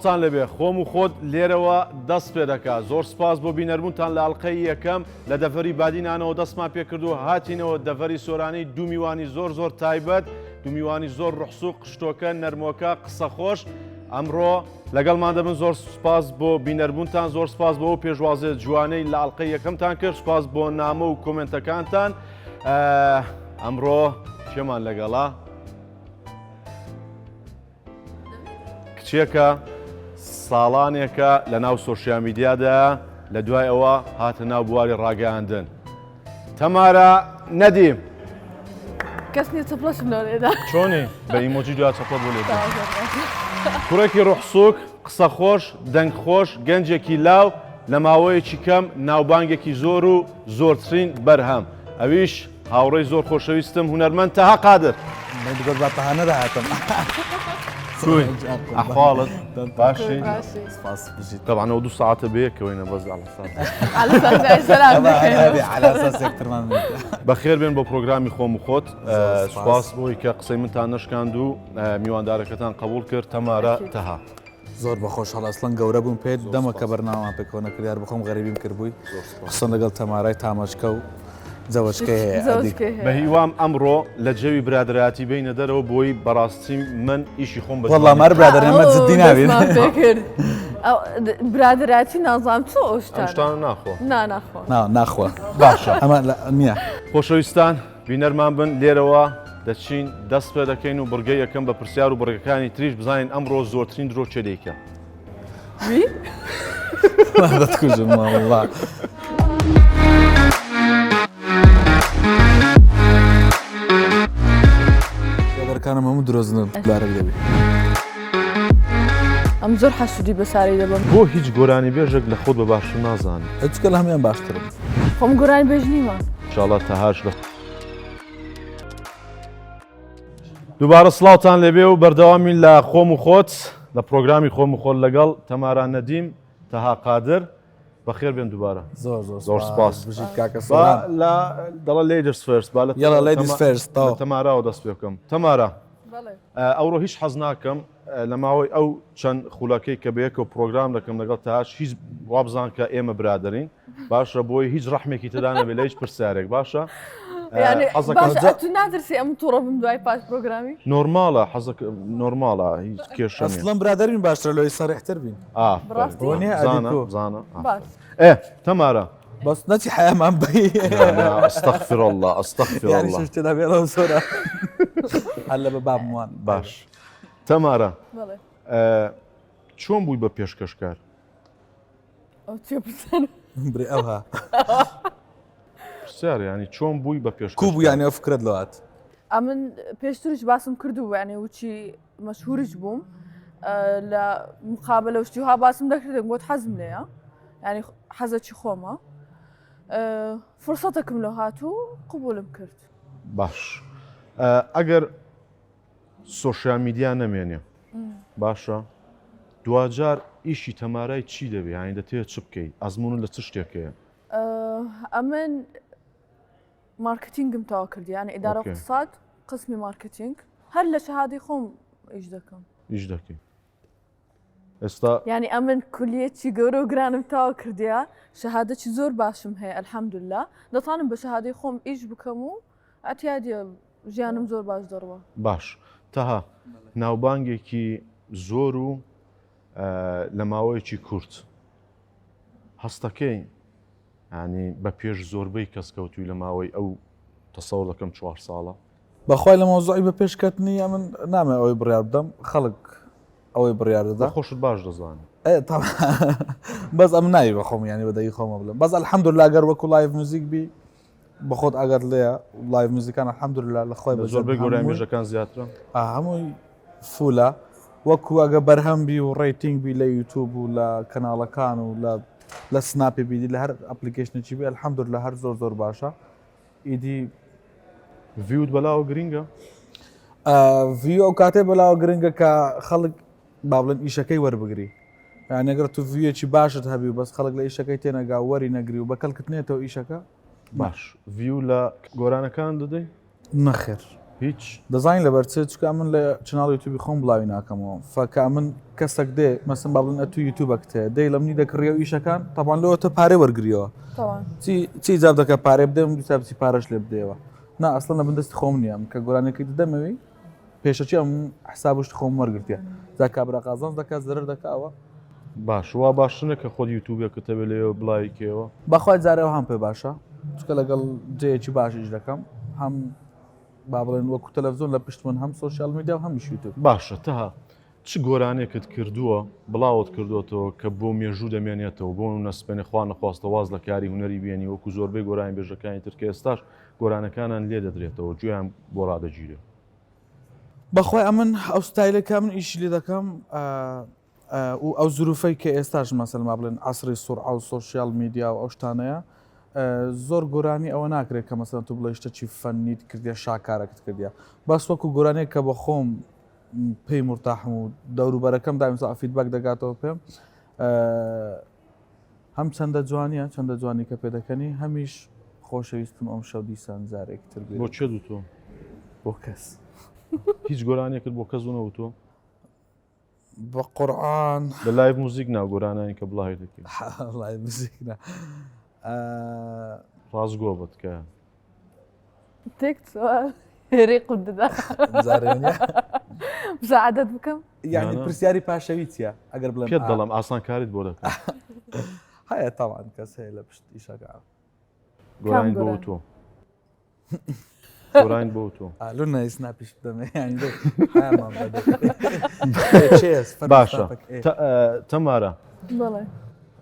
سڵاوتان لەبێ خۆم و خۆت لێرەوە دەست پێ دەکا زۆر سپاس بۆ بینەربوونتان لە ئەڵلقەی یەکەم لە دەڤەری بادینانەوە دەستمان پێکرد و هاتینەوە دەڤەری سۆرانی دوو میوانی زۆر زۆر تایبەت دوو میوانی زۆر ڕحسوق قشتۆکە نەرمۆکە قسە خۆش ئەمڕۆ لەگەڵمان دەبن زۆر سپاس بۆ بینەربوونتان زۆر سپاس بۆ پێشوازێ جوانەی لە ئەڵلقەی یەکەمتان کرد سپاس بۆ نامە و کۆمنتەکانتان ئەمڕۆ کێمان لەگەڵا؟ کچێکە ساڵانێکە لە ناو سۆشیال میدیادا لە دوای ئەوە هاتە ناو بواری ڕاگەیاندن تەمارا نەدیم کەس نیە چەپڵەشم لۆ لێدا چۆنی بە ئیمۆجی دوا چەپڵە بۆ لێدا کوڕێکی ڕۆحسوک قسە خۆش دەنگ خۆش گەنجێکی لاو لە ماوەیەکی کەم ناوبانگێکی زۆر و زۆرترین بەرهەم ئەویش هاوڕێی زۆر خۆشەویستم هونەرمەند تەها قادر. من دگۆت با تەها نەدەهاتم. کوی ئەحواڵت باشی سپاس بژیت. طبعا ئەو دوو ساعتە بەیەکەوەینە بەس على اساس على اساس سلام على اساس یەکترمان بەخێر بێن بۆ پرۆگرامی خۆم و خۆت سپاس بۆی کە قسەی منتان نەشکاند و میواندارەکەتان قبول کرد تەمارە تەها. زۆر بە خۆشحاڵ ئەسڵەن گەورە بووم پێت دەمە کە بەرنامەمان پێکەوە نەکرد یار بخۆم غەریبیم کردبووی قسەم لەگەڵ تەمارای تامەچکە و جەوەچکەی هەیە ئەدی. بە هیوام ئەمڕۆ لە جەوی برادەرایەتی بێینە دەرەوە بۆی بەڕاستی من ئیشی خۆم بە وەڵا مار برادەر ئێمە جدی نابین برادەرایەتی نازانم چۆ ئەو شتانە شتانە ناخۆ نا ناخۆ نا ناخوا باشە ئەمە نییە خۆشەویستان بینەرمان بن لێرەوە دەچین دەست پێ دەکەین و بڕگەی یەکەم بە پرسیار و بڕگەکانی تریش بزانین ئەمڕۆ زۆرترین درۆ کێ دەیکا. وی؟ دەتکوژم والله. برادەرەکانم هەموو درۆزنن لارەک دەبی. ئەم زۆر حەسوودی بە سارەی دەبەم. بۆ هیچ گۆرانیبێژێک لە خۆت بە باشتر نازانی؟ جگە لە هەموویان باشترم. خۆم گۆرانیبێژ نیمە. ئینشاڵا تەهاش لە دووبارە سڵاوتان لێبێ و بەردەوامین لە خۆم و خۆت لە پرۆگرامی خۆم و خۆت لەگەڵ تەمارا نەدیم تەها قادر بەخێر بێن دووبارە زۆر زۆر زۆر سپاس بژیت کاکە با سۆران لە دەڵە ladies first با لە یەڵا ladies first تەواو. تەماراوە دەست پێ بکەم تەمارا بەڵێ ئەوڕۆ هیچ حەز ناکەم لە ماوەی ئەو چەند خولەکەی کە بەیەکەوە پرۆگرام دەکەم لەگەڵ تاش هیچ وابزان کە ئێمە برادەرین باشە بۆی هیچ ڕەحمێکی تێدا نەبێت لە هیچ پرسیارێک باشە تو ناترسی ئەم تووڕە بم دوای پاش پرۆگرامی نۆرماڵە حەزەکە نۆرماڵە هیچ کێشە ئەسڵەن برادەرین باشترە لەوەی سەریحتر بین زانە ئێ تەمارە بەس نەچی حەیامان بی استغفر الله استغفر الله تێدا بێڵەوە زۆرە هەر لە بە بابموان باش تەمارە چۆن بووی بە پێشکەشکار؟ برێ ئەوها پرسیار ینی چۆن بووی بە پێش کو بوو یانی ئەو فکرت لەوات ئەمن پێشتریش باسم کردو یعنی وچی مەشهوریش بووم لە مقابلە شتی ها باسم دەکردن گوت حەزم لێیە ینی حەزەکی خۆمە فرسەتەکم لۆ هاتوو قبولم کرد باش ئەگەر سۆشیال میدیا نەمێنێ باشە دواجار ئیشی تەمارای چی دەبێ یانی دەتەوێت چ بکەیت ئەزمونت لە چ شتێک هەیە؟ ئەمن مارکتینگم تەواو کردی یعنی ئیدارە اقتصاد قسمی مارکتینگ هەر لە شەهادەی خۆم ئیش دەکەم ئیش دەکەی ئێستا یعنی ئەمن کولیەکی گەورە و گرانم تەواو کردیە شەهادەکی زۆر باشم هەیە الحمدلله دەتوانم بە شەهادەی خۆم ئیش بکەم و ئەتیادیە ژیانم زۆر باش دەڕوا. باش تەها ناوبانگێکی زۆر و لە ماوەیەکی کورت هەستەکەی ینی بە پێش زۆربەی کەس کەوتوی لە ماوەی ئەو تەسەور دەکەم چوار ساڵە. بەخوای لە مەوزوعی بە پێش کەتنی ئەمن نامەوێ ئەوەی بڕیار بدەم خەڵک ئەوەی بڕیار دەدا خۆشت باش دەزانانی بەس ئەم ناوی بەخۆم ینی بەدەی خۆمە بڵم بەس الحەمدلله گەر وەکو live music بی بەخۆت ئاگات لێیە live music ەکان الحمدللە لە خۆی بە زۆربەی گۆرانیبێژەکان زیاترە هەمووی full ە وەکو ئەگە بەرهەم بی و rating بی لە یوتوب و لە کەناڵەکان و لە لە سناپی بیدی لە هەر application ێکی بی الحمدللە هەر زۆر زۆر باشە ئیدی view ت بەلاوە گرنگە view ئەو کاتێ بەلاوە گرنگە کە خەڵک با بڵێن ئیشەکەی وەربگری یان ئەگەر تو view ەکی باشت هەبی و بەس خەڵک لە ئیشەکەی تێنەگا و وەری نەگری و بە کەڵکت نێتەوە ئیشەکە باش view لە گۆرانەکان دەدەی نەخێر. هیچ. دەزانی لەبەر چ؟ چونکە ئەمن لە channel ی یوتیوبی خۆم بڵاوی ناکەمەوە فکە ئەمن کەسەک دێ مەسن با بڵێن ئەتوو یوتیوبەکت هەیە دەی لە منی دەکڕیەوە ئیشەکان تەبان لۆ تۆ پارەی وەرگریەوە چی چی ئیجاب دەکە پارەی بدەم دیسا بچی پارەش لێ بدەیەوە نا ئەسڵەن لە بن دەستی خۆم نییە کە گۆرانیەکەی دەدەمەوەی پێشەکی ئەم حساب و شتی خۆم وەرگرتیە جا کابرا قازانج دەکات زەرەر دەکا ئەوە باش وا باشترە کە خۆت یوتیوبێکت هەبێ لەوێ بڵاوی کەیەوە. بەخوای جارێ هەم پێ باشە چونکە لەگەڵ جێیەکی باش ئیش دەکەم هەم با بڵێن وەکو تەلەفزیۆن لە پشت من هەم social media و هەمیش یوتیوب. باشە تەها چ گۆرانێکت کردووە بڵاوت کردۆتەوە کە بۆ مێژوو دەمێنێتەوە بۆ نمونە سبەینێ خوا نەخواستە واز لە کاری هونەری بێنی وەکو زۆربەی گۆرانیبێژەکانی تر کە ئێستاش گۆرانەکانان لێ دەدرێتەوە گوێیان بۆ ڕادەگیرێ. بەخوای ئەمن ئەو ستایلە کە من ئیشی لێ دەکەم و ئەو زروفەی کە ئێستاش مەسەلەن با بڵێن عەسری سورعە و social media و ئەو شتانەیە زۆر گۆرانی ئەوە ناکرێت کە مەسەلەن تۆ بڵێ شتەکی فەنیت کردیە شاکارەکت کردیە بەس وەکو گۆرانیەک کە بە خۆم پێی مورتاحم و دەوروبەرەکەم دایم سا feedback دەگاتەوە پێم هەم چەندە جوانیە چەندە جوانی کە پێدەکەنی هەمیش خۆشەویستم ئەم شەو دیسان جارێک تر بۆ چێ دوتۆ بۆ کەس هیچ گۆرانیەکت بۆ کەس نەوتۆ بە قورعان لە live موزیک نا گۆرانانی کە بڵاوی دەکەی live موزیک نا ڕاستگۆ بە تکایە تێک هێرەی قوت دەدا مساعدت بکەم یعنی پرسیاری پاشەوی چییە ئەگەر بڵێم پێت دەڵم ئاسانکاریت بۆ دەکەم هەیە تاوان کەس هەیە لە پشت ئیشەکە گۆرانی بۆ تۆ گۆرانی بۆ تۆ ئالو نای سناپیش بدەمێ یانی باشە تەمارە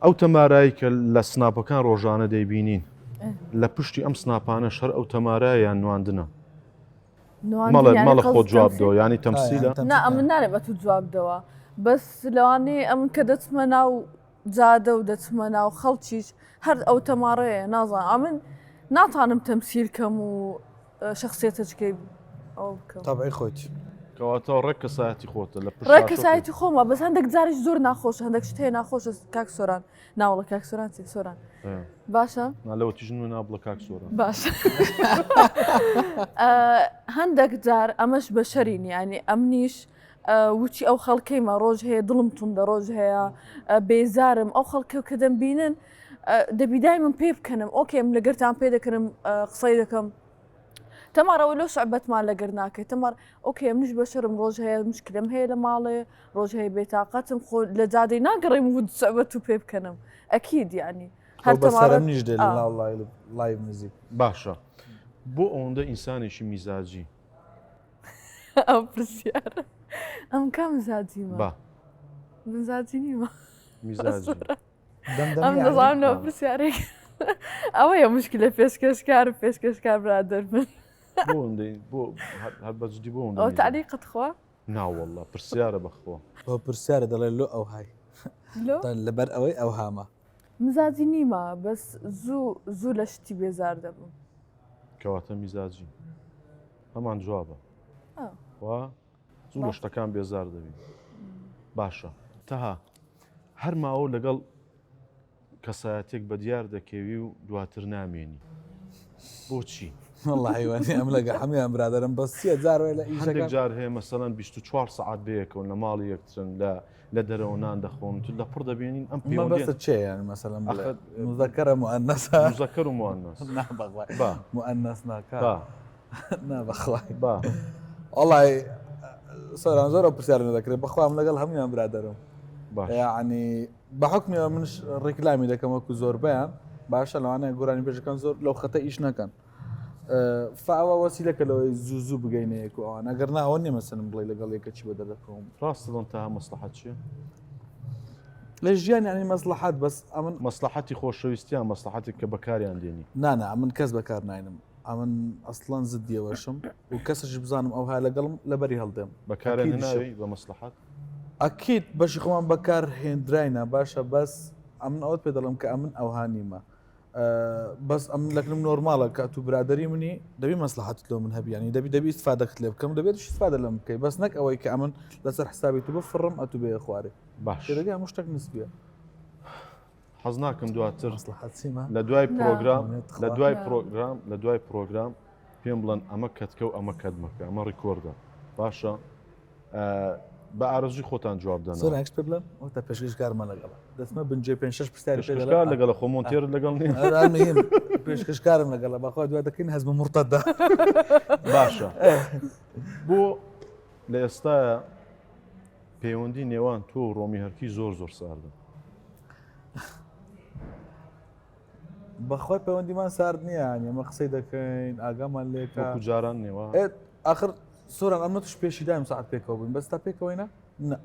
ئەو تەمارایی کە لە سناپەکان ڕۆژانە دەیبینین لە پشتی ئەم سناپانە شەر ئەو تەمارایان نواندنە مەڵێ مەڵە خۆ جواب دەوە ینی تەمسیلە نا ئەمن نارێ بە تو جواب دەوە بەس لەوانەیە ئەمن کە دەچمە ناو جادە و دەچمە ناو خەڵکیش هەر ئەو تەماڕەیە نازانم ئەمن ناتوانم تەمسیل کەم و شخصیتەکەی ئەو بکەم تەبعی خۆت کەواتە ڕێک کەسایەتی خۆتە لە پشت ڕێک کەسایەتی خۆمە بەس هەندێک جاریش زۆر ناخۆشە هەندێک شت هەیە ناخۆشە کاک سۆران ناوڵە کاک سۆران چی سۆران باشە نا لەوە تیژن و نابڵە کاک سۆران باشە هەندێک جار ئەمەش بەشەرین یعنی ئەمنیش وچی ئەو خەڵکەیمە ڕۆژ هەیە دڵم توندە ڕۆژ هەیە بێزارم ئەو خەڵکە کە دەمبینن دەبی دایمم پێ بکەنم okay م لەگەرتان پێ دەکەنم قسەی دەکەم تەمارەوە لۆ شعبەتمان لەگەر ناکەیت تەمار okay منیش بەشەرم ڕۆژ هەیە مشکلم هەیە لە ماڵێ ڕۆژ هەیە بێتاقەتم خۆ لە جادەی ناگەڕێم و شعبەت و پێ بکەنم ئەکید یعنی هەر تەمارەم نیش دێ live موزیک باشە بۆ ئەوەندە ئینسانێکی میزاجی ئەو پرسیارە ئەم کام مزاجیمە با مزاجی نیمە میزاجی ئەم دەزانم لەو پرسیارێک ئەوەیە مشکلە پێشکەشکار و پێشکەشکار برادەر بن بۆ ئەوەندەی بۆ هەر بە جدی بۆ ئەوەندە ئەو میزاجی؟ تعلیقت خوا نا والله پرسیارە بەخوا بۆ پرسیارە دەڵێ لۆ ئەو های لۆ لەبەر ئەوەی ئەو هامە مزاجی نیمە بەس زوو زوو لە شتی بێزار دەبم کەواتە میزاجی هەمان جوابە وا زوو لە شتەکان بێزار دەبی باشە تەها هەر ماوە لەگەڵ کەسایەتێک بە دیار دەکەوی و دواتر نامێنی بۆچی؟ وەڵاهی وەنی ئەم لەگە هەموویان برادەرم بەس چیە جار وای لە هەندێک ئیشەکان جار هەیە مەسەلەن 24 سەعات بەیەکەوە لە ماڵی یەکترن لە لە دەرەوە نان دەخۆن تر لە پڕ دەبینین ئەم پەیوەندیە مەبەستت چیە یانی مەسەلەن بڵێ ئەخە مذەکەرە موئەنەسە مذەکەر و موئەنەس نا بەخوای با موئەنەس ناکا با نا بەخوای با وەڵای سۆران زۆر ئەو پرسیارانە دەکرێت بەخوا من لەگەڵ هەموویان برادەرم باش یعنی بە حوکمی ئەوە منش ڕیکلامی دەکەم وەکو زۆربەیان باشە لەوانەیە گۆرانی بێژەکان زۆر لەو خەتە ئیش نەکەن فاوە وەسیلەکە لەوەی زوو زوو بگەینە یەک و ئەوان ئەگەر نا ئەوە نییە مەسەلەن بڵێ لەگەڵ یەکە چی بە دەردەکەوم ڕاستە دڵم تەها مەسڵەحەت چییە؟ لە ژیان یعنی مەسڵەحەت بەس ئەمن مەسڵەحەتی خۆشەویستیان مەسڵەحەتێک کە بەکاریان دێنی نا نا ئەمن کەس بەکار ناینم ئەمن ئەسڵەن زدیەوەشم و کەسش بزانم ئەوها لەگەڵم لەبەری هەڵدێم بەکاریان ئەکیدیشم. هێناوی بە مەسڵەحەت؟ ئەکید بەشی خۆمان بەکار هێندراینە باشە بەس ئەمن ئەوەت پێ دەڵێم کە ئەمن ئەوها نیمە بەس ئەم لەکنم نۆرماڵە کە تو برادری منی دەبی مەسلحەتت لۆ من هەبیانی دەبی دەبی استفادەکت لێ بکەم دەبێت استفادە لەم بکەی بەس نەک ئەوەی کە ئەمن لەسەر حسابی تو بفڕم ئەتو بێ خوارێ باش تێدەگەی هەموو شتێک نسبیە حەز ناکەم دواتر مەسلحەت چیمە لە دوای پرۆگرام لە دوای نا. پرۆگرام لە دوای پرۆگرام. پێم بڵێن ئەمە cut کە و ئەمە cut مەکە ئەمە record ە باشە بە ئارەزوی خۆتان جواب دەن زۆر ئەکس پێ بڵێم ئەو تا پێشکەشکارمان لەگەڵە دەستمە بنجێ پێ شش پرسیاری پێ پێشکەشکار لەگەڵە خۆ مۆنتێرت لەگەڵ نییە مهم پێشکەشکارم لەگەڵە بەخوا دوا دەکەین هەز بە مرتەدا باشە بۆ لە ئێستا پەیوەندی نێوان تۆ و ڕۆمی هەرکی زۆر زۆر ساردە بەخوای پەیوەندیمان سارد نییە یانی ئەمە قسەی دەکەین ئاگامان لێکە وەکو جاران نێوە ئاخر سۆران ئەمە توش پێشی دایم ساعت پێکەوە بووین بەس تا پێکەوەینە نا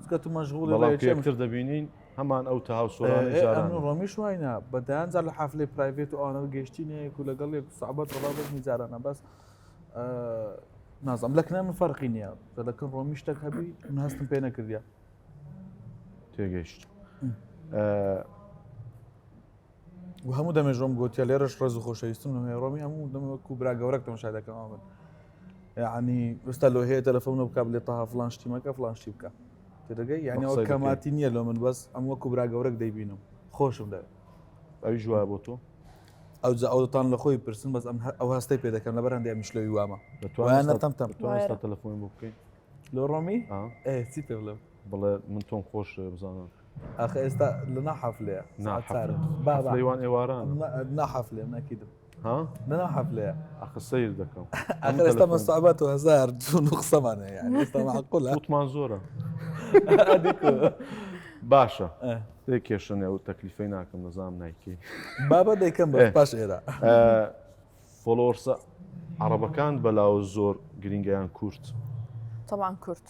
چونکە تو مەشغوڵی بەڵام پێکتر دەبینین هەمان ئەو تەها و سۆرانی جاران ئەمن ڕۆمیش واینە بە دەیان جار لە حافلەی private و ئەوانە گەشتینێک و لەگەڵ یەک سەعبەت وەڵا بەزمی جارانە بەس نازم لەکنە من فەرقی نییە لەکن ڕۆمی شتێک هەبی من هەستم پێ نەکردە تێگەیشت و هەموو دەمێ ژۆم گوتیا لێرەش ڕێز و خۆشەویستم هەیە ڕۆمی هەموو دەم وەکو برا گەورەک تەماشا دەکەم من یعنی ئێستا لۆ هەیە تەلەفۆن بکە بلێ تەها فلان شتی مەکە فلان شتی بکە تێدەگەی یعنی ئەوە کەماتی نییە لۆ من بەس ئەم وەکو برا گەورەک دەیبینم خۆشم دەوێت ئەوی جوایە بۆ تۆ ئەوجا ئەوتان لە خۆی پرسن بەس ئەم ئەو هەستەی پێ دەکەم لەبەر هەندێ ئەمیش لەوی وامە دەتوانێت تەم تەم ئێستا تەلەفۆن بۆ بکەین لۆ ڕۆمی ئێ چی پێ بڵێم بڵێ من تۆم خۆش بزانم ئاخە ئێستا لە نا حەفلەیە نا حەفلەی وان ئێواران نا حەفلێ ناکیدم ها لە ناو حەفلەیە ئاخە سەیر دەکەم ئاخر ئێستا مەسعبات و هەزار جون و قسەمان هەیە یعنی ئێستا معقولە وتمان زۆرە باشە دێ کێشە نێ و تەکلیفەی ناکەم دەزانم نایکەی بابە دەیکەم بە پاش ئێرە followers ە عەڕەبەکان بەلاوە زۆر گرینگەیان کورد طبعا کورد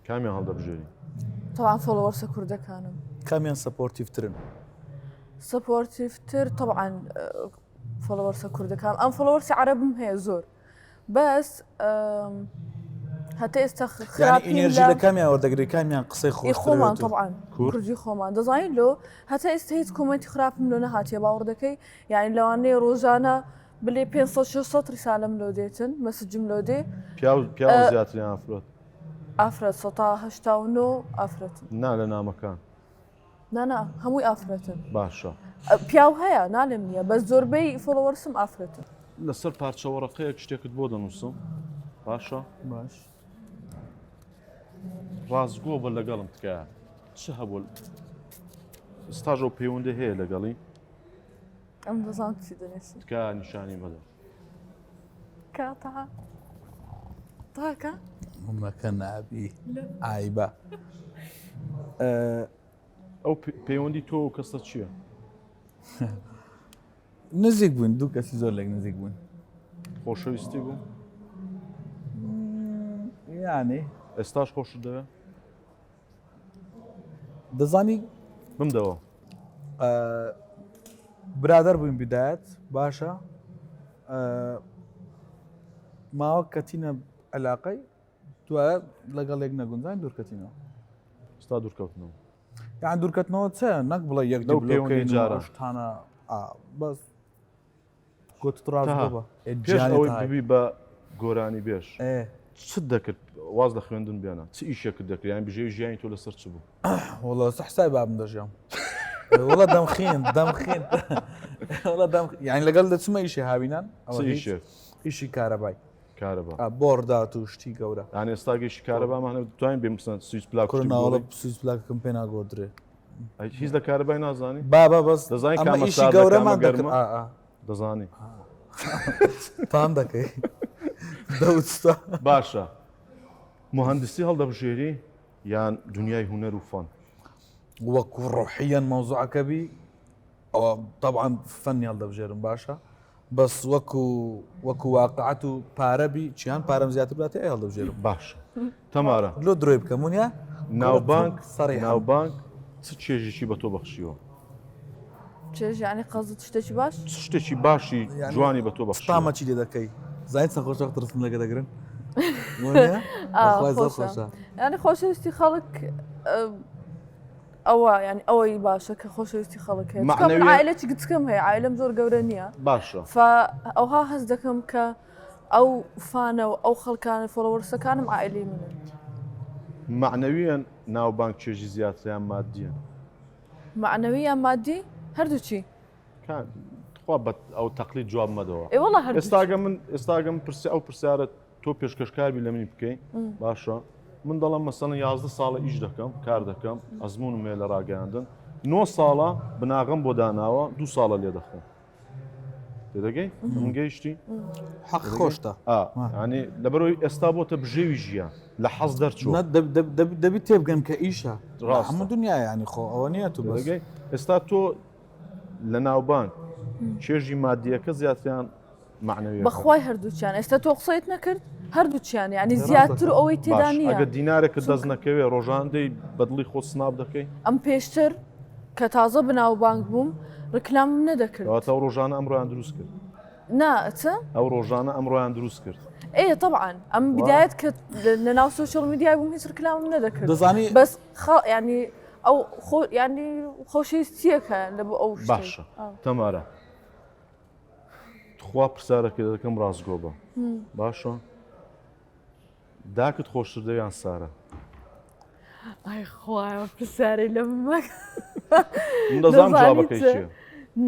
کامیان هەڵدەبژێری؟ طبعا followers ە کوردەکانم. کامیان supportive ترن؟ supportive تر طبعا followers ە کوردەکان ئەم followers ی عەرەبم هەیە زۆر بەس هەتا ئێستا خراپی ئینێرژی لە کامیان وەردەگری کامیان قسەی خۆ خۆمان طبعا کوردی خۆمان دەزانین لۆ هەتا ئێستا هیچ comment ی خراپم لۆ نەهاتیە باوەڕ دەکەی یعنی لەوانەیە ڕۆژانە بلێ 500 600 ریسالم لۆ دێتن message م لۆ دێ پیاو پیاو زیاتریان ئافرەت ئافرەت 89 ئافرەتن. نا لە نامەکان. نا نا هەمووی ئافرەتن. باشە. پیاو هەیە نالێم نییە بەس زۆربەی followers م ئافرەتن. لەسەر پارچە وەڕەقەیەک شتێکت بۆ دەنووسم باشە؟ باش. ڕاستگۆ بە لەگەڵم تکایە چ هەبوو ستاژ ئەو پەیوەندی هەیە لەگەڵی؟ ئەم دەزانم چی دەنووسی. تکایە نیشانی مەدە. کا تەها تاکە مەکە نابی ئایبە ئەو پەیوەندی تۆ و کەسە چییە؟ نزیک بوون دوو کەسی زۆر لێک نزیک بوون خۆشەویستی بوو یانێ ئێستاش خۆشت دەوێت دەزانی بمدەوە برادەر بووین بدایەت باشە ماوە کەتینە علاقەی دوایە لەگەڵ یەک نەگونجان دوورکەتینەوە ستا دوورکەوتنەوە یان دوورکەتنەوە چ نەک بڵێ یەک لەو پەیوەندی جارە شتانە بەس گوتت ڕاست بە پێش ئەوەی ببی بە گۆرانی بێژ چت دەکرد واز لە خوێندن بێنە چ ئیشێکت دەکرد یان بژێوی ژیانی تۆ لەسەر چ بوو وڵا حسای بابم دەژیام وڵا دەمخین دەمخین وڵا دەم یان لەگەڵ دەچمە ئیشی هاوینان ئەوە ئیشێک ئیشی کارەبای کارەبا بۆردات و شتی گەورە یان ئێستا گەشتی کارەبامان توانین بێ مثلا سویس پلاک کوڕناوەڵە سویس پلاکەکەم پێ ناگۆدرێ هیچ لە کارەبای نازانی بابا بەس دەزانی ئەمە کامە ئیشی ساردە، گەورەمان کامە دەکرد گەرمە؟ ئا، ئا. دەزانی تام دەکەی دەوتستا باشە مهندسی هەڵدەبژێری یان دنیای هونەر و فەن وەکو ڕۆحیەن مەوزوعەکە بی ئەوە طبعا فەنی هەڵدەبژێرم باشە بەس وەکو وەکو واقعەت و پارە بی چیان پارەم زیاتر بداتێ ئەی هەڵدەبژێرم. باشە تەمارە. لۆ درۆی بکەم ونیا؟ ناوبانگ سەڕی ناوبانگ چ چێژێکی بە تۆ بەخشیوە؟ چێژ یانی قەزت شتێکی باش؟ چ شتێکی باشی جوانی بە تۆ بەخشیوە؟ تامە چی لێ دەکەی؟ زانیت چەند خۆشە ترسم لەگە دەگرن؟ ونیا؟ بەخوای زۆر خۆشە. یانی خۆشەویستی خەڵک ئەوە یانی ئەوەی باشە کە خۆشەویستی خەڵک هەیە چونکە من عائلەکی گچکەم هەیە عائلەم زۆر گەورە نییە باشە فا ئەوها هەست دەکەم کە ئەو fan ە و ئەو خەڵکانە followers ەکانم عائلی منن معنەویان ناوبانگ چێژی زیاتریان مادیە معنەوی یان مادی هەردووچی. تخوا بە ئەو تەقلید جواب مەدەوە. ئێ وەڵا هەردووچیان. ئێستاگە من ئێستاگە من پرسی ئەو پرسیارە تۆ پێشکەشکار بی لە منی بکەی باشە من دەڵێم مەسەڵەن 11 ساڵە ئیش دەکەم کار دەکەم ئەزمونم هەیە لە ڕاگەیاندن نۆ ساڵە بناغەم بۆ داناوە دوو ساڵە لێ دەخۆم تێدەگەی من گەیشتی حەق خۆشتە ینی لەبەرەوەی ئێستا بۆتە بژێوی ژیان لە حەز دەرچوو دەبی تێبگەن کە ئیشە ڕاست هەموو دنیا ینی خۆ ئەوە نییە تو بەگەی ئێستا تۆ لە ناوبانگ چێژی مادیەکە زیاتریان معنەویەکە بەخوای هەردووچیان ئێستا تۆ قسەیت نەکرد هەردووچیان یعنی زیاتر ئەوەی تێدا نییە ئەگەر دینارێکت دەست نەکەوێ ڕۆژان دێی بەدڵی خۆت سناپ دەکەی ئەم پێشتر کە تازە بەناوبانگ بووم ڕکلامم نەدەکرد. کەواتە ئەو ڕۆژانە ئەمڕۆیان دروست کرد. نا چ؟ ئەو ڕۆژانە ئەمڕۆیان دروست کرد. ئێ طبعا ئەم بدایەت کە لە ناو social media ی بووم هیچ ڕکلامم نەدەکرد. دەزانی بەس خا ینی ئەو خۆ ینی خۆشەویستیەکە لە بۆ ئەو شتەی. باشە تەمارا تخوا پرسیارەکە دەکەم ڕاستگۆ بە باشە داکت خۆشتر دەوێ یان سارە؟ ئای خوایە پرسیارەی لە من مەکە. من دەزانم جوابەکەی چییە.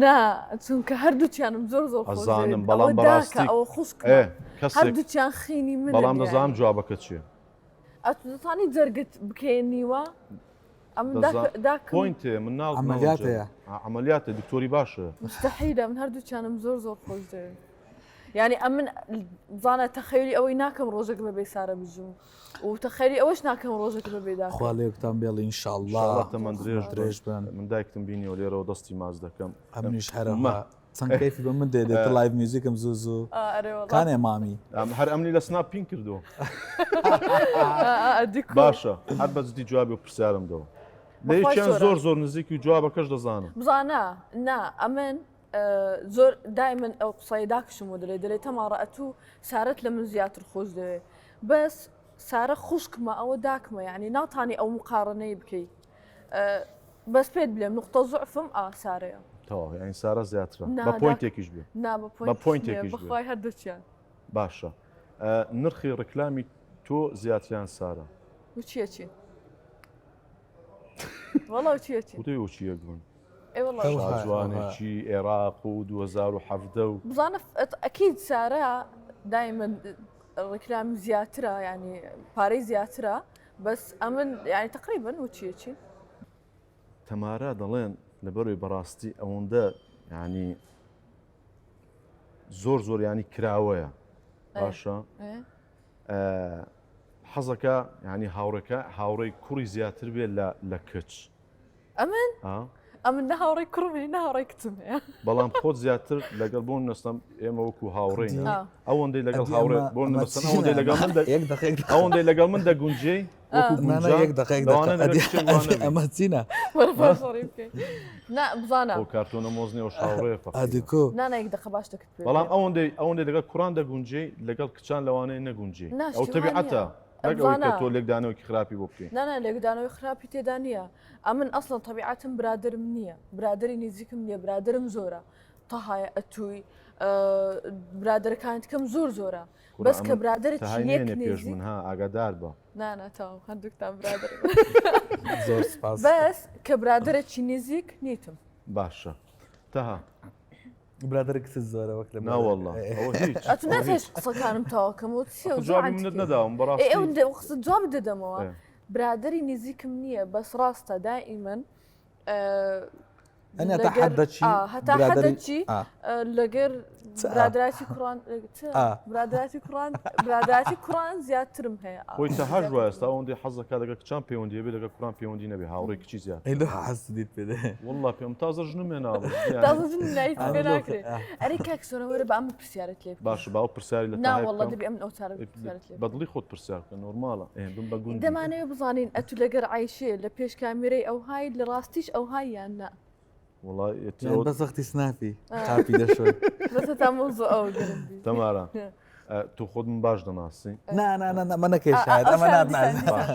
نا چونکە هەردووکیانم زۆر زۆر خۆش ئەزانم دەوێت. بەڵام ئەوە داکە بەڕاستی ئەوە خوشکمە ئێ کەسێک هەردووکیان خینی منن بەڵام دەزانم یانی. جوابەکە چییە. ئەتو دەتوانی جەرگت بکەیەنیوە؟ ئەم دەزان داکم point ێ من ناڵ عەمەلیاتەیە. عەمەلیاتە دکتۆری باشە. مستحیلە من هەردووکیانم زۆر زۆر خۆش دەوێت. یانی ئەمن زانە تەخەیلی ئەوەی ناکەم ڕۆژێک بەبێ سارە بژم و تەخەیلی ئەوەش ناکەم ڕۆژێک بەبێ داکەم. خوا لێکتان بێڵی ان شاء الله. ان شاء الله تەمەن درێژ درێژ بن. من دایکتم بینیەوە لێرەوە دەستی ماچ دەکەم. ئەمنیش هەرەوە چەند کەیفی بە من دێ دێتە live music م زوو زوو کانێ مامی. هەر ئەمنی لە سناپ pin کردووە. باشە هەر بە جدی جوابی و پرسیارم دەوە. لە یەکیان زۆر زۆر نزیکی و جوابەکەش دەزانم. بزانە نا ئەمن زۆر دایمەن ئەو قسەی داکشم و دەلێ دەلێ تەماڕە ئەتوو سارەت لە من زیاتر خۆش دەوێ بەس سارە خوشکمە ئەوە داکمە یعنی ناتانی ئەو مقارنەی بکەی بەس پێت بلێم نقطە زعفم ئا سارەیە تەواو یعنی سارە زیاترە بە point ێکیش بێ نا بە point ێکیش بێ بەخوای هەردووکیان باشە نرخی ڕکلامی تۆ زیاتریان سارە وچیە چی وەڵا وچیە چی وتەی وچیەک بوون شاجوانێکی عێراق و 2017 و بزانە ئەکید سارە دایمە ڕیکلام زیاترە ینی پارەی زیاترە بەس ئەمن ینی تقریبن وچیەکی تەمارا دەڵێن لەبەروی بەڕاستی ئەوەندە ینی زۆر زۆر ینی کراوەیە باشە حەزەکە ینی هاوڕێکە هاوڕێی کوڕی زیاتر بێت لە کچ ئەمن ئەمن نە هاوڕێی کوڕم هەیە نە هاوڕێی کچم هەیە بەڵام خۆت زیاتر لەگەڵ بۆ نەستم ئێمە وەکو هاوڕێ ئەوەندەی لەگەڵ هاوڕێ بۆ نەستم ئەوەندەی لەگەڵ من ئەوەندەی لەگەڵ من دەگونجێی ئەمە چینە نا بزانە کارتۆنە مۆزنێ و هاوڕێ ئەدیکۆ نانە یەک دقە باش دەکرد بەڵام ئەوەندەی ئەوەندەی لەگەڵ کوڕان دەگونجێی لەگەڵ کچان لەوانەیە نەگونجێی ئەو تەبیعەتە نەک ئەوەی کە تۆ لێکدانەوەکی خراپی بۆ بکەی. نا نا لێکدانەوەی خراپی تێدا نییە ئەمن ئەسڵەن تەبیعەتم برادەرم نییە برادەری نزیکم نییە برادەرم زۆرە تەهای ئەتووی برادەرەکانت کەم زۆر زۆرە بەس کە برادەرت یەک پێش من ها ئاگادار بە نا نا تەواو هەردووکتان برادەر زۆر سپاس بەس کە برادەرێکی نزیک نیتم باشە تەها برادەر کچت زۆرە وەک لە نا واللە ئەوە هیچ ئەتو ناتێش قسەکانم تەواوکەم و چیە ئەخ جوابی منت نەداوم بەڕاستی ئەو قسە جواب دەدەمەوە برادەری نزیکم نییە بەس ڕاستە دائیمەن ئەنە تا حەدەچی هەتا حەدەچی لەگەر برادراتی کوڕان برادراتی کوڕان برادراتی کوڕان زیاترم هەیە خۆی تەهاش وایە ئێستا ئەوەندەی حەز دەکات لەگەڵ کچان پەیوەندی هەبێ لەگەڵ کوڕان پەیوەندی نەبێ هاوڕێی کچی زیاتر ئەی لۆ حەزت دیت پێ دێ واللە پێم تازە ژنم هێناوە تازە ژن نایت پێ ناکرێ ئەرێ کاک سۆرە وەرە با ئەمن پرسیارت لێ بکەم باشە با ئەو پرسیاری لە نا تەهای واللە بکەم دەبێ ئەمن ئەو چارە پرسیارت لێ بکەم بەدڵی خۆت پرسیار بکە normal ە ئێ بم بە گوندی دەمانەوێ بزانین ئەتو لەگەر عەیشێ لە پێش کامیرەی ئەوهای لە ڕاستیش ئەوهای یان نا وەڵا یان بەس وەختی سناپی قاپی دەشۆی بەس هەتا مەوزوع ئەوە گەرم بی تەمارا تۆ خۆت من باش دەناسی نا نا نا ئەمە نەکەی شاید ئەمە ناتناسی باش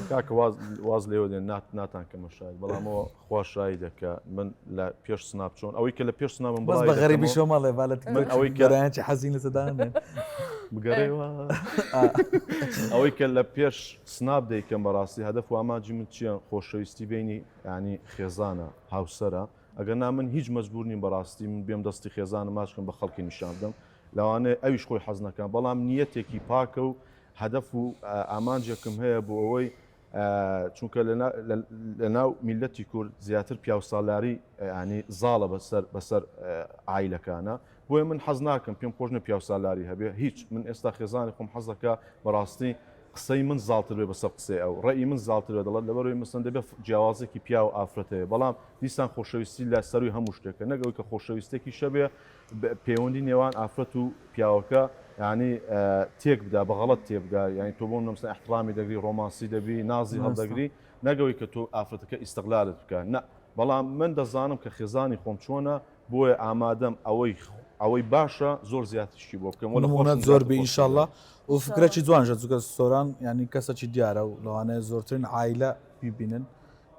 کاکە واز واز لێوە دێن نات ناتان کەمە شاید بەڵامەوە خوا شایدە کە من لە پێش سناپ چۆن ئەوەی کە لە پێش سناپم بەس بڵاوی بە غەریبی دەکەمەوە شۆ مەڵێ با لە من ئەوەی کە گەرایەکی حەزین لە سەدان بێن بگەڕێوە ئەوەی کە لە پێش سناپ دەیکەم بەڕاستی هەدەف و ئامانجی من چییە خۆشەویستی بینی ینی خێزانە هاوسەرە. ئەگەر نا من هیچ مەجبور نیم بەڕاستی من بێم دەستی خێزانم ماچ کەم بە خەڵکی نیشان بدەم لەوانەیە ئەویش خۆی حەز نەکا بەڵام نیەتێکی پاکە و هەدەف و ئامانجێکم هەیە بۆ ئەوەی چونکە لە ناو میلەتی کورد زیاتر پیاوسالاری ینی زاڵە بەسەر بەسەر عایلەکانە بۆیە من حەز ناکەم پێم خۆش نە پیاوسالاری هەبێ هیچ من ئێستا خێزانی خۆم حەزەکە بەڕاستی قسەی من زاڵتر بێ بەسەر قسەی ئەو ڕێی من زاڵتر بێ دەڵێت لەبەرەوەی مەسەن دەبێت جیاوازێکی پیاو و ئافرەت هەیە بەڵام دیسان خۆشەویستی لە سەروی هەموو شتێکە نەک ئەوەی کە خۆشەویستێکی شەبێ پەیوەندی نێوان ئافرەت و پیاوەکە یعنی تێک بدا بە غەڵەت تێبگا یعنی تۆ بۆ نەمسا احترامی دەگری ڕۆمانسی دەبی نازی هەڵدەگری نەگەوەی کە تۆ ئافرەتەکە ئیستغلالت بکە نە بەڵام من دەزانم کە خێزانی خۆم چۆنە بۆیە ئامادەم ئەوەی ئەوەی باشە زۆر زیاتریشی بۆ بکەم وە لە نمونەت خۆشم زۆر زیاتر بی خۆشم ئینشاءاللە دەوێت. و فکرەکی جوانشە چونکە سۆران یعنی کەسەکی دیارە و لەوانەیە زۆرترین عایلە بیبینن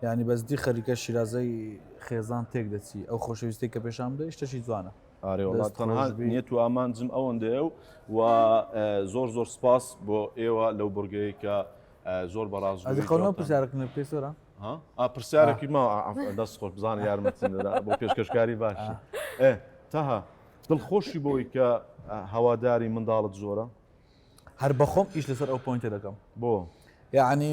یعنی بەس دی خەریکە شیرازەی خێزان تێک دەچی ئەو خۆشەویستی کە پێشان بدەی شتەکی جوانە ئارێ وەڵا دەست تەنها خۆش بی. نیەت و ئامانجم ئەوەندەیە و و زۆر زۆر سپاس بۆ ئێوە لەو بڕگەیە کە زۆر بە ئەزی ڕاستگۆیی قەولمە جوابتان پرسیارەکەم لێ بکەی سۆران ها ئا پرسیارێکی ماوە عەفو دەست خۆش بزانە یارمەتیم دەدا بۆ پێشکەشکاری باشی ئێ تەها دڵخۆشی بۆی کە هەواداری منداڵت زۆرە هەر بەخۆم ئیش لەسەر ئەو point ە دەکەم بۆ یعنی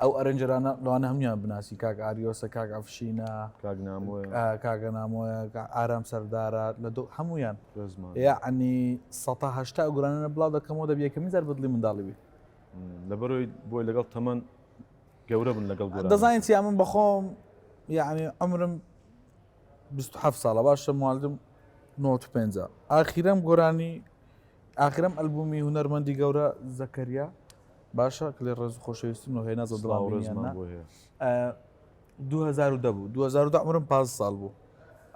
ئەو arranger انە لەوانە هەمویان بناسی کاک ئاریۆسە کاک ئەفشینە کاک نامۆیە کاکە نامۆیە ئارام سەردارە لە دۆ هەمویان ڕێزمان یعنی 180 گۆرانە بڵاو دەکەمەوە دەبی یەکەمین جار بەدڵی منداڵی بی لەبەرەوەی بۆی لەگەڵ تەمەن گەورە بن لەگەڵ گۆرانی. دەزانین چی من بەخۆم یعنی عمرم 27 ساڵە باشە موالدم 95 ئاخیرم گۆرانی ئاخرم ئەلبومی هونەرمەندی گەورە زەکەریا باشە کە لێ ڕێز و خۆشەویستیم و هەیە نازە سڵاو و ڕێزمان بۆ هەیە. 2010 بوو 2010 عمرم 15 ساڵ بوو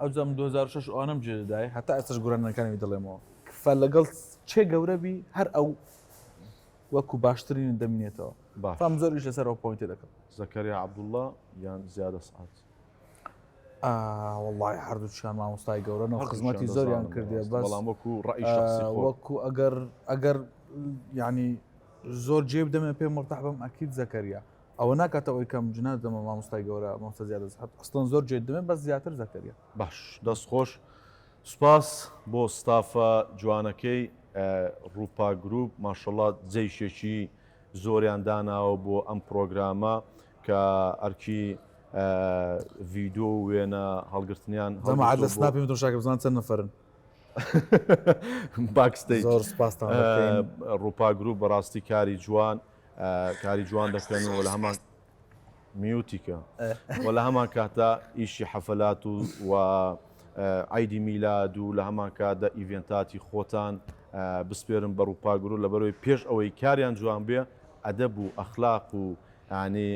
ئەو جام 2006 ئەوانم جێ دەدای هەتا ئێستاش گۆرانیەکانی دەڵێمەوە فە لەگەڵ چێ گەورە بی هەر ئەو وەکو باشترین دەمینێتەوە باش فام زۆر ئیش لەسەر ئەو point ە دەکەم. زەکەریا عەبدوڵڵا یان زیادە سەعات؟ وەڵڵاهی هەردووکیان مامۆستای گەورەن و هەردووکیان خزمەتی زۆریان دەزانم کردیە بەڕاستی، بەس بەڵام وەکو ڕەئی شەخسی خۆت. وەکو ئەگەر ئەگەر یعنی زۆر جێ بدەمێ پێم مرتاح بم ئەکید زەکەریا ئەوە ناکاتە ئەوەی کەم جنا دەمە مامۆستای گەورە مامۆستا زیادە سەعات ئەسڵەن زۆر جێ دەمێ بەس زیاتر زەکەریا. باش دەست خۆش سوپاس بۆ ستافە جوانەکەی ڕوپا گروپ ماشەڵا جەیشێکی زۆریان داناوە بۆ ئەم پڕۆگرامە کە ئەرکی ڤیدۆ و وێنە هەڵگرتنیان جەماعەت لە سناپی من تۆشاکە بزان چەند نەفەرن. backstage زۆر سوپاستان دەکەین. ڕوپا گروپ بەڕاستی کاری جوان کاری جوان دەکەن و لە هەمان mute ی کە و لە هەمان کاتدا ئیشی حەفلات و و عیدی میلاد و لە هەمان کاتدا event اتی خۆتان بسپێرن بە ڕووپاگرو لەبەرەوەی پێش ئەوەی کاریان جوان بێ ئەدەب و ئەخلاق و ینی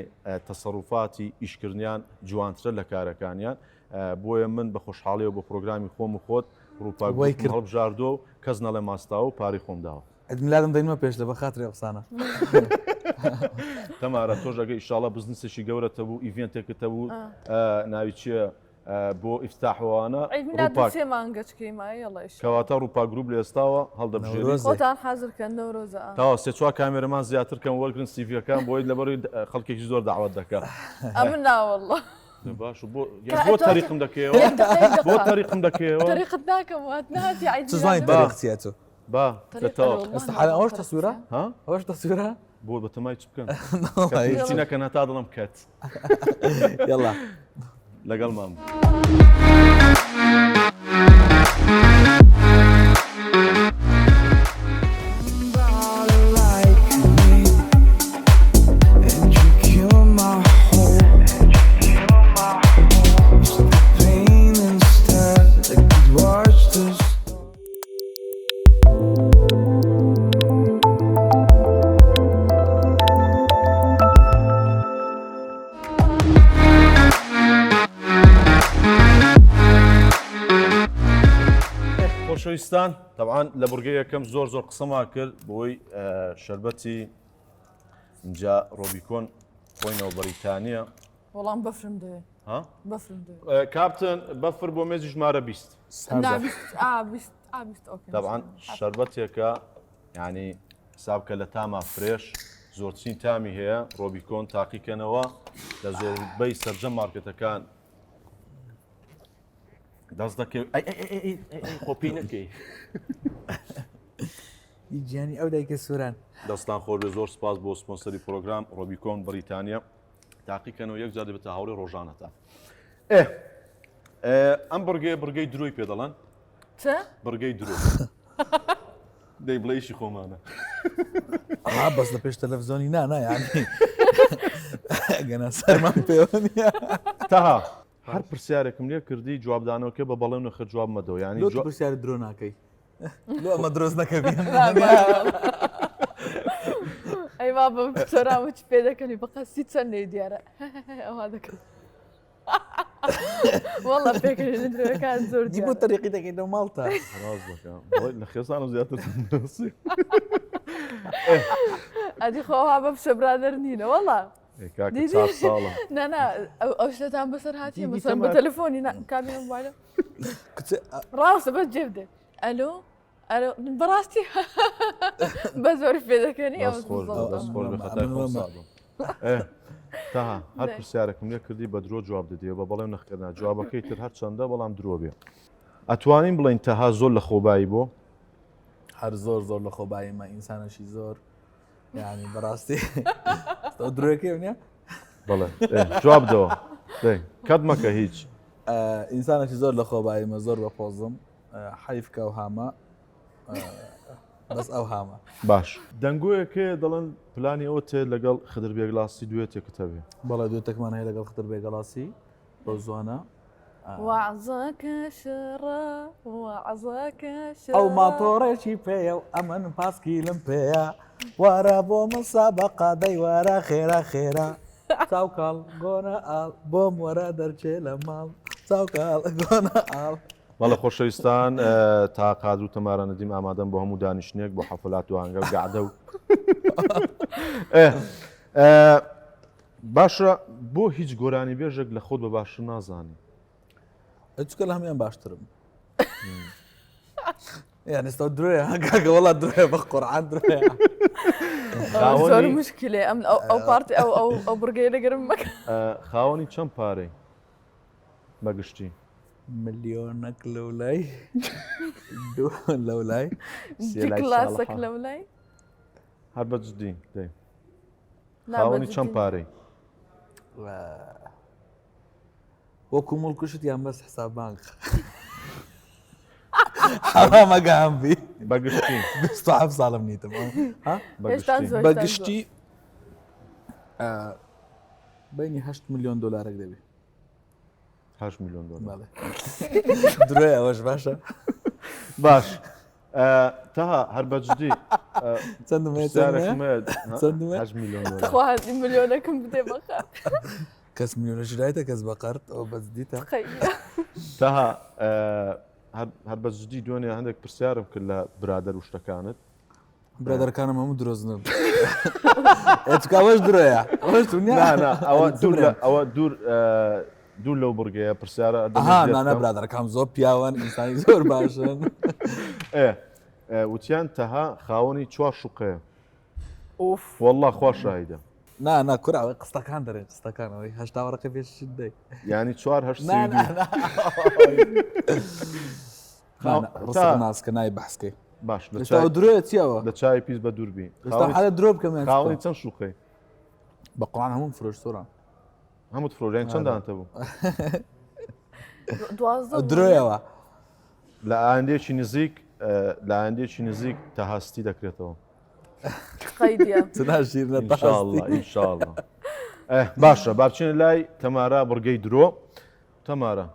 تەسەروفاتی ئیشکردنیان جوانترە لە کارەکانیان بۆیە من بە خۆشحاڵیەوە بۆ پرۆگرامی خۆم و خۆت ڕووپاگوی کرد هەڵبژاردۆ و کەس نەڵێ ماستاوە و پارەی خۆم داوە. عید میلادم دەینمە پێش لە بە خاتری ئەو قسانە. تەمارە تۆش ئەگە ئیشاڵا بزنسێکی گەورەت هەبوو event ێکت هەبوو ناوی چییە بۆ ئیفتاحوانە عید میلاد بە سێ مانگە چکەی مایە یەڵا ئیشاڵا. کەواتە ڕووپا گروپ لە ئێستاوە هەڵدەبژێری. خۆتان حازر کەن نەورۆزە. تەواو سێ چوار cameraman زیاتر کەم وەرگرن CV ەکان بۆی لەبەر خەڵکێکی زۆر دەعوەت دەکا. ئەمن نا وەڵڵا. باش بۆ بۆ تەریقم دەکەیەوە بۆ تەریقم دەکەیەوە تەریقت ناکەم وات ناتی عید چ زوانی تەریق چیە تۆ؟ با تەواو ئێستا حالا ئەوەش تەسویرە ها ئەوەش تەسویرە بۆ بەتەمای چ بکەن هیچی نەکەن هەتا دڵم کەت یەڵا لەگەڵمان خۆشەویستان تەبعەن لە بڕگەی یەکەم زۆر زۆر قسەمان کرد بۆی شەربەتی اینجا ڕۆبیکۆن خۆینەوە بەریتانیە وەڵام بەفرم دەوێ ها بەفرم دەوێ کاپتن بەفر بۆ مێزی ژمارە 20 نا 20 ئا 20 ئا 20 okay تەبعەن شەربەتێکە یعنی حساب کە لە تاما fresh زۆرترین تامی هەیە ڕۆبیکۆن تاقیکەنەوە لە زۆربەی سەرجەم مارکێتەکان دەست دەکەوێت ئەی ئەی ئەی ئەی ئەی ئەی خۆ پێی نەکەی. ئی گیانی ئەو دایکە سۆران. دەستان خۆش بێ زۆر سپاس بۆ سپۆنسەری پرۆگرام ڕۆبیکۆن بەریتانیا تاقیکەنەوە یەک جار دەبێتە هاوڕێ ڕۆژانەتان. ئێ ئەم بڕگەیە بڕگەی درۆی پێ دەڵێن. چ؟ بڕگەی درۆ. دەی بڵێ ئیشی خۆمانە. ئا بەس لە پێش تەلەفزیۆنی نا نا یانی گەنا سەرمان پێوە نییە. تەها هەر پرسیارێکم لێ کردی جوابدانەوەکە بە بەڵێ و نەخێر جواب مەدەوە یانی لۆ تو پرسیاری درۆ ناکەی لۆ ئەمە درۆست نەکەبی ئەی بابم سۆران وچ پێ دەکەنی بەقەستی چەند لێ دیارە ئەوها دەکەن والله پێکەنی درۆکان زۆر دی بۆ تەریقی دەکەیتەوە ماڵتە ڕاست دەکەم بڵێ لە خێزانم زیاتر دەناسی. ئەدی خۆ ئەوها بەم شەبرادەر نینە والله ئێ کاکە چار ساڵە نا نا ئەو ئەو شتەتان بەسەر هاتیە دیدی مەسەن بە تەمار. تەلەفۆنی نا کابینە موبایلە کچ ڕاستە بەس جێب دێ ئەلۆ ئەلۆ بەڕاستی بە زۆر پێ دەکەنی ئەوە دەست خۆش بێ، زۆر. دەست خۆش بێ، ئەمن خەتای خۆم وەمە. سابم. ئێ، تەها هەر دەی. پرسیارێکم لێ کردی بە درۆ جواب دەدەیەوە بە بەڵێ و نەخێر نا جوابەکەی تر هەرچەندە بەڵام درۆ بێ ئەتوانین بڵێین تەها زۆر لە خۆبایی بۆ هەر زۆر زۆر لە خۆباییمە ئینسانەشی زۆر یعنی بەڕاستی ئەو درۆیەکەی نییە بەڵێ ئێ، جواب دەوە دەی کەت مەکە هیچ ئینسانێکی زۆر لە خۆباییمە زۆر بە پۆزم حەیف کە ئەو هامە بەس ئەو هامە. باش دەنگۆیەک هەیە دەڵێن پلانی ئەوەت هەیە لەگەڵ خدر بێگلاسی دوێتێکت هەبێ. بەڵێ دوێتێکمان هەیە لەگەڵ خدر بێگەڵاسی بەو زوانە. وەعزەکە شڕە وەعزەکە شڕە. ئەو ماتۆڕێکی پێیە و ئەمن پاسکیلم پێیە وەرە بۆ مسابەقە دەی وەرە خێرا خێرا چاوکاڵ گۆنە ئاڵ بۆم وەرە دەرچێ لە ماڵ چاوکاڵ گۆنە ئاڵ. بەڵێ خۆشەویستان تا قادر و تەمارە نەدیم ئامادەم بۆ هەموو دانیشتنێک بۆ حەفلات و ئاهەنگە و گەعدە و باشە بۆ هیچ گۆرانی بێژێک لە خۆت بە باشتر نازانی چکە لە هەموان باشترم یعنی ئێستا درۆیە کاکە وەڵا درۆیە بە قورعان درۆیە زۆر مشکلێ ئەم ئەو پارتی ئەو ئەو ئەو بڕگەیە لەگەرم مەکە خاوەنی چەند پارەی بەگشتی؟ ملیۆنەک لەولای دوو لەولای سێ لای کلاسەک ساڵحە. لەولای هەر بە جدی دەی نا، بە خاوەنی چەند جدی. پارەی؟ وەکو مڵکوشت یان بەس حساب بانک حرامەکە هەم بی بەگشتی 27 ساڵم نیتم ها؟ هێشتان بەگشتی زۆر. بەگشتی بینی 8 میلیۆن دلارێک دەبی 8 میلیۆن دۆلار بەڵێ درۆیە ئەوەش باشە باش تەها هەر بە جدی چەندم هەیە چەندم هەیە؟ چەندم هەیە؟ 8 میلیۆن دۆلار خوا ملیۆنەکەم بدێ بەخە کەس ملیۆنە ژرایتە کەس بە قەرت ئەو بەس دیتە تەها هەر بە جدی دوێنێ هەندێک پرسیارم کرد لە برادەر و شتەکانت برادەرەکانم هەموو درۆزنن ئێ چکا ئەوەش درۆیە ئەوەش دنیا نا نا ئەوە دوور لە ئەوە دوور دوور لەو بڕگەیە پرسیارە ئەها نا نا برادەرەکان زۆر پیاوان ئینسانی زۆر باشن ئێ وتیان تەها خاوەنی چوار شوقەیە ئوف والله خوا شاهیدە نا نا کورە ئەوەی قستەکان دەرێن قستەکان ئەوەی هەشتا وەرەقە پێش شت دەی یعنی چوار هەشت نا سی نا دوو نا نا نا ڕسق ناسکە نای بەحسکەی باش لە ئێستا چای ئەو درۆیە چیەوە لە چای پیس بە دوور بی ئێستا حالە درۆ بکەم یان چ خاوەنی بکەم؟ چەند شوقەی بە قورعان هەمووم فرۆشت سۆران هەمووت فرۆشت چەند دانتە بوو 12 ئەو درۆیەوە لە ئایندەیەکی نزیک لە ئایندەیەکی نزیک تەهاستی دەکرێتەوە قەیدیە چ ناشیرنە إن شاء الله تەهاستی إن شاء الله ئه، باشە با بچینە لای تەمارا بڕگەی درۆ تەمارا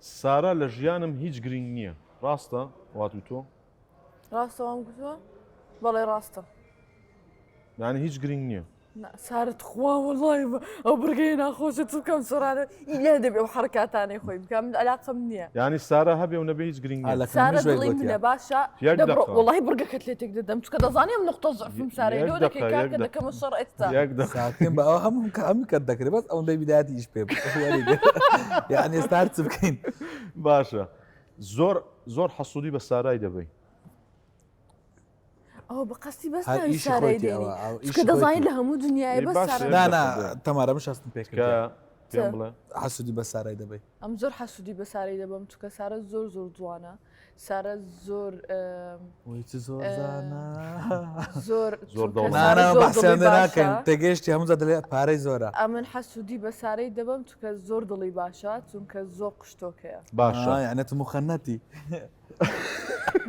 سارا لە ژیانم هیچ گرنگ نییە ڕاستە وات وتۆ؟ ڕاستە وام گوتووە؟ بەڵێ ڕاستە. یانی هیچ گرنگ نییە. نا سارە تخوا وەڵای ئەو بڕگەیە ناخۆشە چ بکەم سۆرانە ئیلا دەبێ ئەو حەرەکاتانەی خۆی بکا من عەلاقەم نییە. یانی سارا هەبێ و نەبێ هیچ گرنگ نییە. لە سارە کەمیش وای دڵی گوتیە. منە باشە یەک دەبڕۆ دەقە. وەڵای بڕگەکەت لێ تێک دەدەم چونکە دەزانی ئەم نوقتە زعفم سارەیە یەک لۆ دەکەی دەقە، یەک کاکە دەقە. دەکەمە شەڕ ئێستا. یەک دەقە. ساکن بە ئەوە هەموو کە هەموو کەت دەکرێ بەس ئەوەندەی بیدایەتی ئیش پێ بکە. یعنی ئێستا هەر چ بکەین. باشە زۆر زۆر حەسوودی بە سارای دەبەی. ئەوە بە قەستی بەس هەر ناوی ئیشی سارای خۆیتی دێنی ئەوە، ئەو چونکە ئیشی دەزانی خۆیتی. لە هەموو دنیای ئێ بەس باشە. سارا نا نا تەمارە مش هەستم پێ کە کردیە. پێم بڵێ. حەسوودی بە سارای دەبەی. ئەم زۆر حەسوودی بە سارەی دەبەم چونکە سارە زۆر زۆر جوانە سارە زۆر وەی چ زۆر زانا زۆر زۆر چونکە دەوڵەمەند. سارە نانا زۆر بەحسیان دڵی باشە. ناکەین تێگەیشتی هەموو جار دەلێ پارەی زۆرە ئەمن حەسوودی بە سارەی دەبەم چونکە زۆر دڵی باشە چونکە زۆر قشتۆکەیە باشە آه، یعنی تو مخەنەتی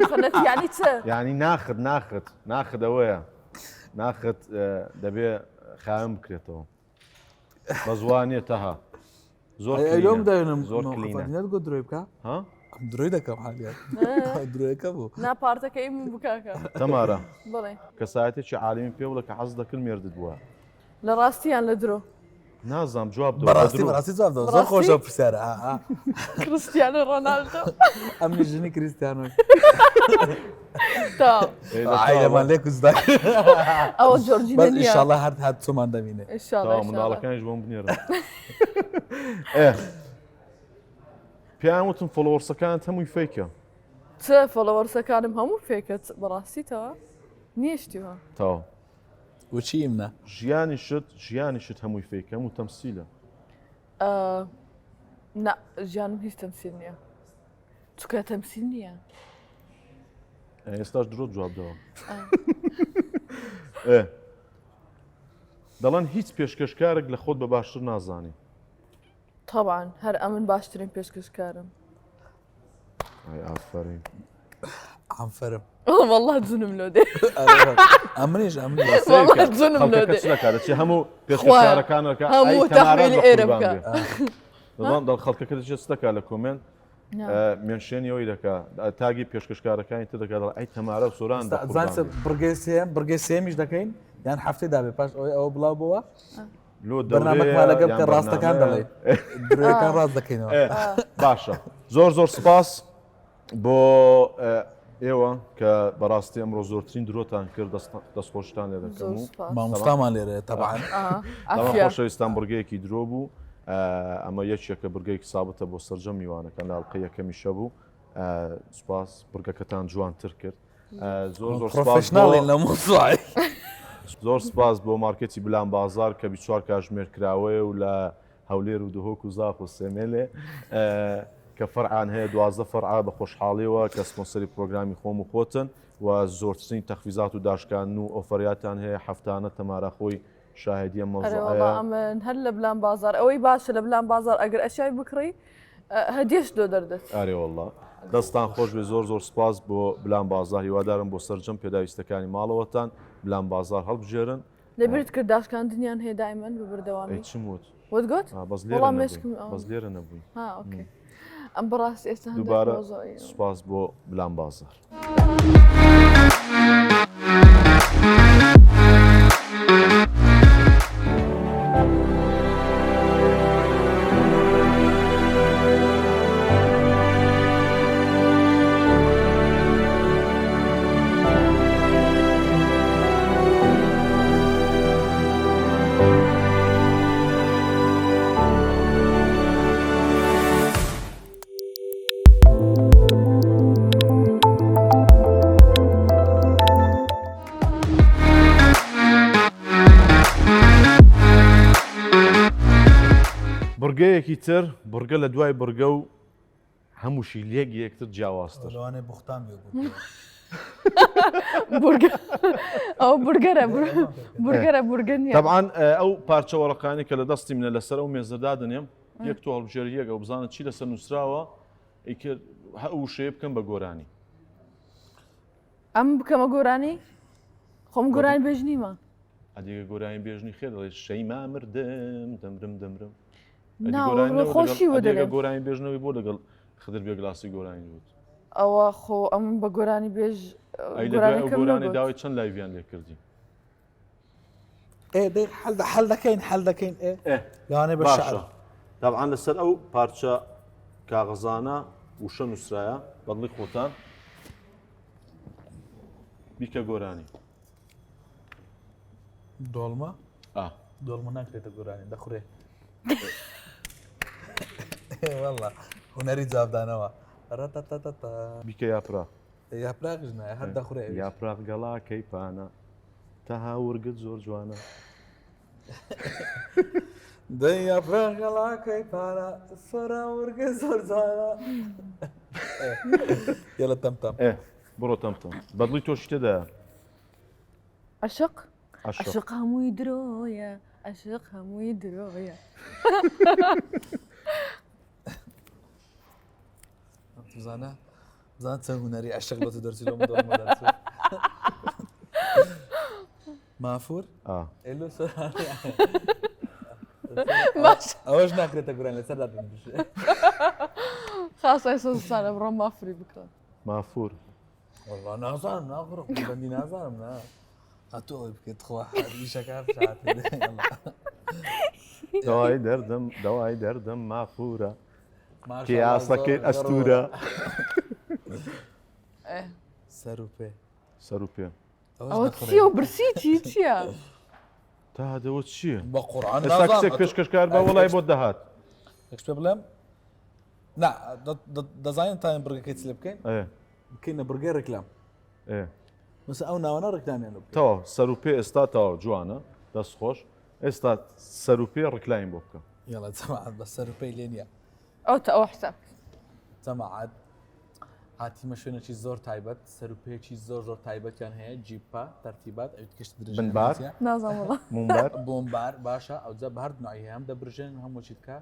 مخەنەتی یعنی چ یعنی ناخت ناخت ناخت ئەوەیە ناخت دەبێ خاوێن بکرێتەوە بەس وا نییە تەها زۆر لۆم clean ە. داێنم زۆر clean ە نەت گۆ درۆی بکە ها ئەم درۆی دەکەم حالیان درۆیەکە بوو نا پارتەکەی من بکاکە تەمارە بڵێ کەسایەتێکی عالمی پێ بڵێ کە حەز دەکرد مێردت بووە لە ڕاستیان لە درۆ نازانم جواب دەوە بەڕاستی بەڕاستی جواب دەوە زۆر خۆشە پرسیارە کریستیانۆ ڕۆناڵدۆ ئەمنی ژنی کریستیانۆ عایلەمان لێ کوزدا ئەوە جۆرجینا نییە ئینشاڵڵا هەر هات چۆمان دەبینێ ئینشاڵڵا منداڵەکانیش بۆم بنێرن پێیان وتم followers ەکانت هەمووی fake ە چ followers ەکانم هەموو fake ە بەڕاستیتەوە نییە شتیوە تەواو وچی ئیمنە؟ ژیانیشت ژیانیشت هەمووی fake ە هەموو تەمسیلە. نا ژیانم هیچ تەمسیل نییە چونکە تەمسیل نییە. ئێستاش درۆ جواب دەوە. دەڵێن هیچ پێشکەشکارێک لە خۆت بە باشتر نازانی. طبعا هەر ئەمن باشترین پێشکەشکارم. ئای ئافەرین. ئافەرم. والله جنم لۆ دێ. ئەمنیش ئەمن والله جنم لۆ دێ. خەڵکەکە چ دەکات دەچێ هەموو پێشکەشکارەکان دەکات ئای هەموو تەمارا تەحویلی بە ئێرە قوربان بکە. بێ. دەڵێم دەڵ خەڵکەکە دەچێت چ دەکات لە comment mention ی ئەوەی دەکات tag ی پێشکەشکارەکانی تر دەکات دەڵێ ئەی تەمارا و سۆران بە قوربان زانست بێ. بڕگەی سێم بڕگەی سێمیش دەکەین یان هەفتەی دابێ پاش ئەوەی ئەوە بڵاو بۆوە لۆ بەرنامەکمان لەگەڵ بکە ڕاستەکان دەڵێ درۆیەکان ڕاست دەکەینەوە باشە زۆر زۆر سپاس بۆ ئێوە کە بەڕاستی ئەمڕۆ زۆرترین درۆتان کرد دەستخۆشتان لێ دەکەم و مامۆستامان لێرە تەبعەن خۆشەویستان بڕگەیەکی درۆ بوو ئەمە یەکێکە بڕگەیەکی سابتە بۆ سەرجەم میوانەکان لە ئەڵقەی یەکەمیشە بوو سپاس بڕگەکەتان جوانتر کرد زۆر زۆر professional ین لە موزوعی. زۆر سپاس بۆ مارکێتی بلان بازار کە 24 کاژمێر کراوەیە و لە هەولێر و دهۆک و زاخ و سێمێلێ کە فەرعان هەیە 12 فەرعا بە خۆشحاڵیەوە کە سپۆنسەری پرۆگرامی خۆم و خۆتن و زۆرترین تەخفیزات و داشکان و ئۆفەریاتان هەیە هەفتانە تەمارا خۆی شاهدی ئەم مەوزوعەیە. ئەمن هەر لە بلان بازار ئەوەی باشە لە بلان بازار ئەگەر ئەشیای بکڕی هەدیەش لۆ دەردەچ. ئەرێ واللە دەستان خۆش بێ زۆر زۆر سپاس بۆ بلان بازار هیوادارم بۆ سەرجەم پێداویستەکانی ماڵەوەتان بلان بازار هەڵبژێرن. لەبیرت کرد داشکاندنیان هەیە دایمەن بە بەردەوامی. ئەی چم وت؟ وت گوت؟ بەس لێرە وەڵا نەبووین مێشکم ئەوە. بەس لێرە نەبووین. ها okay ئەم بەڕاستی ئێستا هەندێک دووبارە مەوزوعی سوپاس بۆ بلان بازار. بڕگەیەکی تر بڕگە لە دوای بڕگە و هەمووشی لێک یەکتر جیاوازتر. لەوانەیە بوختان بێ بورگە ئەو بورگەرە بورگەرە بورگە نییە. تەبعەن ئەو پارچە وەڕەقانەی کە لە دەستی منە لەسەر ئەو مێزە دادەنێم یەک تۆ هەڵبژێری یەک ئەو بزانە چی لەسەر نووسراوە ئیکرد هە ئەو وشەیە بکەم بە گۆرانی. ئەم بکەمە گۆرانی؟ خۆم گۆرانی بێژ نیمە. ئەدیگە گۆرانی بێژنی خێر دەڵێ شەیما مردم دەمرم دەمرم. خۆشی وەدەگە گۆرانی بێژنەوەی بۆ لەگەڵ خدر بێگلاسی گۆرانی وت. ئەوە خۆ ئەم بە گۆرانی بێژ گۆرانی داوای چەند live یان لێ کردی. ئێ دەی حەل حەل دەکەین حەل دەکەین ئێ لەوانەیە بە شعر. تەبعەن لەسەر ئەو پارچە کاغەزانە وشە نووسرایە بەدڵی خۆتان بیکە گۆرانی. دۆڵمە دۆڵمە ناکرێتە گۆرانی دەخورێ. والله هونەری جوابدانەوە ڕەتەتەتەتە. بیکە یاپراخ. یاپراخیش نایە هەر دەخورێ. یاپراخ گەڵاکەی پانە تەها ورگت زۆر جوانە. دەی یاپراخ گەڵاکەی پارە سۆران ورگە زۆر جوانە یەڵە تەم تەم ئێ بڕۆ تەم تەم بەدڵی تۆشی تێدایە عەشق عەشق هەمووی درۆیە عەشق هەمووی درۆیە زانە زان چەند هونەری عەشق لۆ دەرچی لۆ مافور ئەوەش ناکرێتە گوران لەسەر خاص سانە بڕۆ مافری بکە مافور والله نازانم ناخڕم بەندی نازانم نا ئەتۆ ئەوەی بکەیت خوا ئیشەکە دەوای دەردم دەوای دەردم مافورە پیاسەکەی ئەستورە سەر و پێ سەر و پێ ئەوە چییە و برسی چی چییە؟ تا دەوە چییە؟ بە قورعان ئێستا کچێک پێشکەشکار بە وەڵای بۆت دەهات پێ بڵێم نا دەزانین تایم بڕگەکەی چ لێ بکەین بکەینە بڕگەی ڕێکلام مەسە ئەو ناوانە ڕێکلامیان بکەین تەواو سەر و پێ ئێستا تەواو جوانە دەست خۆش ئێستا سەر و پێ ڕکلایم بۆ بکە یاڵا جەماعەت بە سەر و پێی لێ نییە ئەو تە ئەو حساب جەماعەت هاتیمە شوێنێکی زۆر تایبەت سەر و پێکی زۆر زۆر تایبەتیان هەیە جیپە تەرتیبات ئەوی کشت درێژ بنبار نازانم وەڵا مومبار بۆمبار باشە ئەوجا بە هەر نوعی هەم دەبرژێن هەموو چی بکە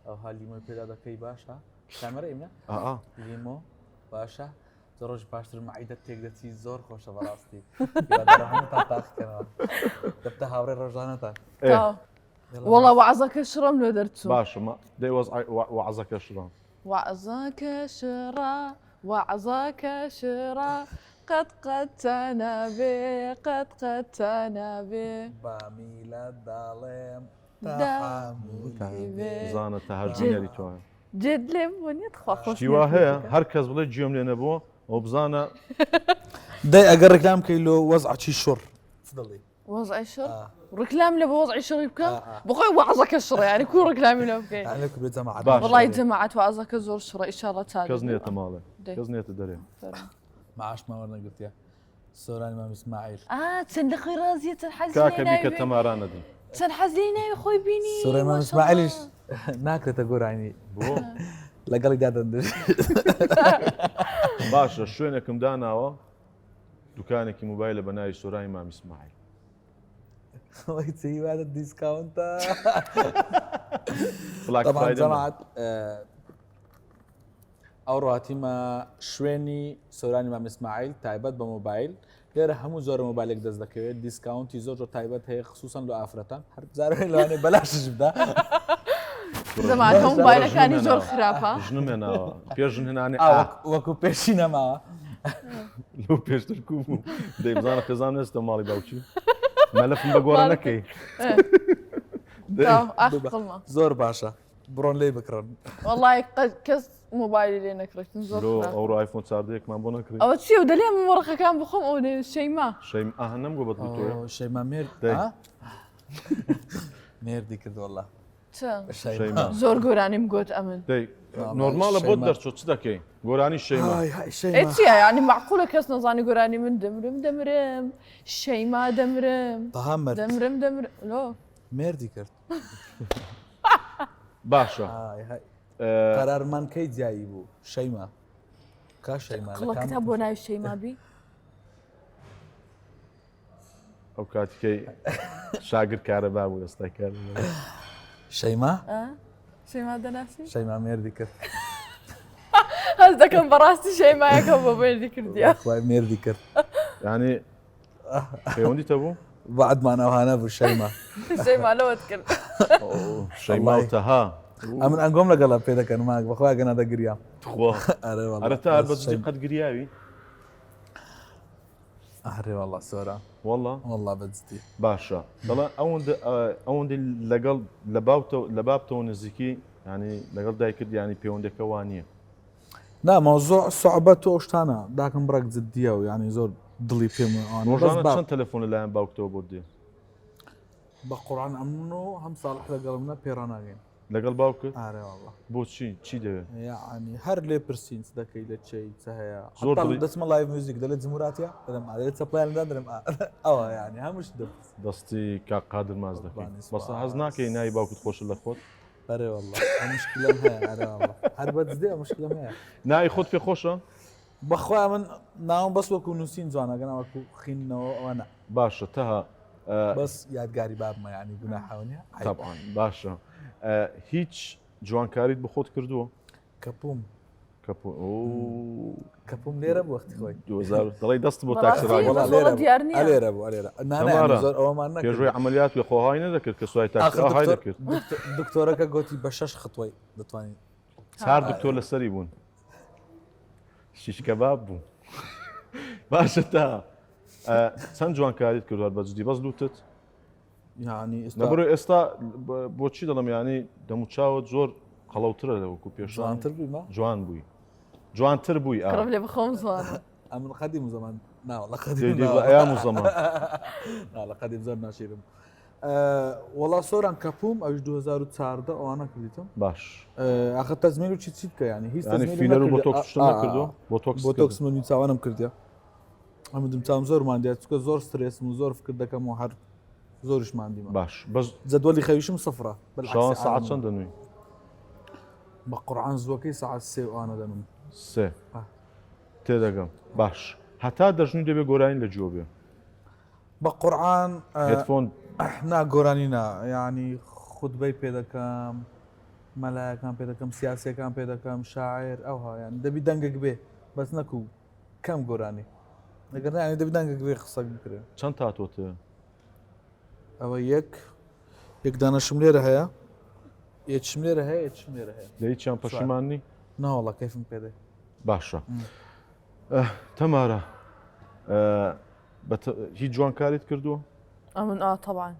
ئەوها لیمۆی پێدا دەکەی باشە کامێرە ئیمە ئا لیمۆ باشە زۆر ڕۆژ پاشتر مەعیدەت تێک دەچی زۆر خۆشە بەڕاستی هیوادارم هەمووتان تاقیکەنەوە دەبتە هاوڕێ ڕۆژانەتان وەڵا وەعزەکە شڕم لۆ دەرچوو باشە دەی وەعزەکە شڕە وەعزەکە شڕە وەعزەکە شڕە قەت قەت تانابێ قەت قەت تانابێ با میلاد داڵێم زانە تا هەر بینەری تۆ جێت لێ بوو نیە تخوا خۆش شتی وا هەیە هەر کەس بڵێ گوێم لێ نەبووە ئەو بزانە دەی ئەگەر ڕێکلام بکەی لۆ وەزعی شڕ چ دەڵێی وەزعی شڕ ڕکلام لە بۆ وەزعی شڕی بکە بخۆی وەعزەکە شڕە یاری کو ڕکلامی لۆ بکەی وەڵای جەماعەت وەعزەکە زۆر شڕە ئیشاڵڵا چاک کەس نێتە ماڵێ کەس نێتە دەرێ معاشمان وەرنەگرتیە سۆرانی مام ئیسماعیل. ئا چەند لە خۆی ڕازیە چەند حەزی کاکە لێ بیکە ناوی تەمارانە دی. چەند حەز لێ ناوی خۆی بینی سۆرانی مام ماشەڵڵا. ئیسماعیلیش ناکرێتە گۆرانی بۆ؟ لەگەڵی دادەندرێت. باشە شوێنێکم داناوە دوکانێکی موبایلە بە ناوی سۆرانی مام ئیسماعیل. ئەوەی چ هیوادە discount ە. Black طبعا Friday جەماعەت ئەوڕۆ هاتیمە شوێنی سۆرانی مام ئیسماعیل تایبەت بە مۆبایل لێرە هەموو جۆرە مۆبایلێک دەست دەکەوێت discount ی زۆر زۆر تایبەت هەیە خصوصا لۆ ئافرەتان هەر جارێ لەوانەیە بەلاشش بدا زەمان هەموو مۆبایلەکانی زۆر خراپە ژنم هێناوە پێش ژن هێنانێ ئا، وەک- وەکو پێشی نەماوە لەو پێشتر کو بوو دەی بزانە خێزان نێستە ماڵی باوکی مەلەفم بە گۆڕە نەکەی دەی. ئاخ قڵمە زۆر باشە بڕۆن لێی بکڕن. وەڵای کەس مۆبایلی لێ نەکڕیتن زۆر لۆ ئەوڕۆ ئایفۆن چاردەیەکمان بۆ نەکڕی ئەوە چییە و دەلێم وەڕقەکان بخۆم ئەو دێ شەیما شەیم ئاه نەمگۆ بەدڵی تۆیە شەیما مێرد مێردی کرد وەڵا چ شەیما زۆر گۆرانیم گۆت ئەمن دەی نۆرماڵە بۆت دەرچۆ چ دەکەی گۆرانی شەیما چییە ینی معقولە کەس نەزانی گۆرانی من دەمرم دەمرم شەیما دەمرم دەمرم دەمرم لۆ مێردی کرد باشە قەرارمان کەی جیایی بوو شەیما کا شەیما قڵەکەتا بۆ ناوی شەیما بی ئەو کاتیکەی شاگر کارەبا بوو ئێستا کار شەیما شەیما دەناسی شەیما مێردی کرد هەست دەکەم بەڕاستی شەیمایەکە بۆ مێردی کردیە خوای مێردی کرد ینی پەیوەندیت هەبوو؟ وەعدمان ئەوها نەبوو شەیما. شەیما لەوەت کرد. شەیما و تەها. ئەمن ئەنگۆم لەگەڵە پێ دەکەن ماک بەخوا گەنا دەگریام. تخوا. ئەرێ واللە. ئەرە تا هەر بە جدی قەت گریاوی؟ ئەرێ واللە سۆران. واللە؟ واللە بە جدی. باشە دەڵێن ئەوەندە ئەوەندەی لەگەڵ لە باوتەوە لە بابتەوە نزیکی یانی لەگەڵ دایکت یانی پەیوەندەکە وا نییە. نا مەوزوع سوعبەت و ئەو شتانە داکم بڕێک جدیە و یانی زۆر دڵی پێم و ئەوانە بەس ڕۆژانە با چەند تەلەفۆن لەلایەن باوکتەوە بۆت دێ؟ بە قوڕان ئەمن و هەم ساڵح لەگەڵ منە پێ ڕاناگەین. لەگەڵ باوکت؟ ئارێ واللە. بۆچی؟ چی دەوێ؟ یەعنی هەر لێ پرسین چ دەکەی لە چێی چ هەیە زۆر حەتا دڵی دەچمە live music دەلێ جمهوراتیە دەلێم ئا دەلێ چەپڵیان لێدان دەلێم ئا ئەوە یەعنی هەموو شت دەپرسن. دەستی کاک قادر ماچ دەکەی. قوربانی بەسە هەست سوپاس. ناکەی ناوی باوکت خۆشە لە خۆت؟ ئەرێ واللە ئەم مشکلەم هەیە ئەرێ واللە هەر بە جدی ئەم مشکلەم هەیە. ناوی خۆت پێ خۆشە؟ بەخوا من ناوم بەس وەکو نووسین جوانە گەنا وەکو خینەوە ئەوە نا. باشە تەها. بەس یادگاری بابمە یانی گوناحەوە نیە عەیبە. تەبعەن باشە هیچ جوانکاریت بە خۆت کردووە؟ کەپوم. کەپو ئۆ. کەپوم لێرە بوو وەختی خۆی. 2000 دەڵێی دەست بۆ تاکسی بەڕاستی ڕاگرت. وەڵا بەس لێرە وەڵا بوو دیار نییە. ئەلێرە بوو ئەلێرە نا نا تەمارە زۆر ئەوەمان نەکرد. پێشوەی عەمەلیات بێ خۆ های نەدەکرد کە سوای تاکسی ئاخر ئاهای دکتۆر دەکرد. دکتۆرەکە گۆتی بە شەش خطوەی دەتوانین. چار دکتۆر لەسەری بوون. شیش کەباب بوو. باشە تا چەند جوانکاریت کردووە بە جدی بەس لوتت؟ یعنی ئێستا نەبرۆ ئێستا بۆچی دەڵم ینی دەموچاوت زۆر قەڵەوترە لە وەکو پێش جوانتر بووی ما جوان بووی جوانتر بووی ئا. کڕم لێ بخۆم زوانە ئەمن قەدیم زەمان ناوەڵا دەی قەدیم دەی بە ئەیام و زەمان ناوەڵا قەدیم زۆر ناشیرم وەڵا سۆران کەپوم ئەوش 2014 ئەوانە کردیتم باش ئاخر تەزمین و چی چی بکە ینی هیچ ینی تەزمینم فیلەر و نەکردیە. بۆتۆکس شتم ئا، ئا، نەکردووە بۆتۆکس بۆتۆکس من چاوانم کردیە ئەمە دمچاوم زۆر ماندیە چونکە زۆر سترێسم و زۆر فکر دەکەم و هەر زۆریش ماندیمە باش بەس جەدوەلی خەویشم سفرە بالعکس شەوان سەعات عالەمە. چەند دەنووی بە قورعان زووەکەی سەعات سێ و ئانە دەنوم سێ آه. تێدەگەم باش هەتا دەژنی دەبێ گۆرانی لە گوێ بێ بە قورعان headphone نا گۆرانی نا یعنی خوتبەی پێ دەکەم مەلایەکان پێ دەکەم سیاسیەکان پێ دەکەم شاعر ئەوها یان دەبی دەنگێک بێ بەس نەکو کەم گۆرانی ئەگەر نا یعنی دەبی دەنگێک بێ قسەک بکرێ چەند تاتۆت هەیە؟ ئەوە یەک یەک دانەشم لێرە هەیە یەکشم لێرە هەیە یەکشم لێرە هەیە لە هیچیان پەشیمان نی؟ ناوەڵا کەیفم پێ دێ باشە تەمارە هیچ جوانکاریت کردووە؟ ئەمن ئا تەبعەن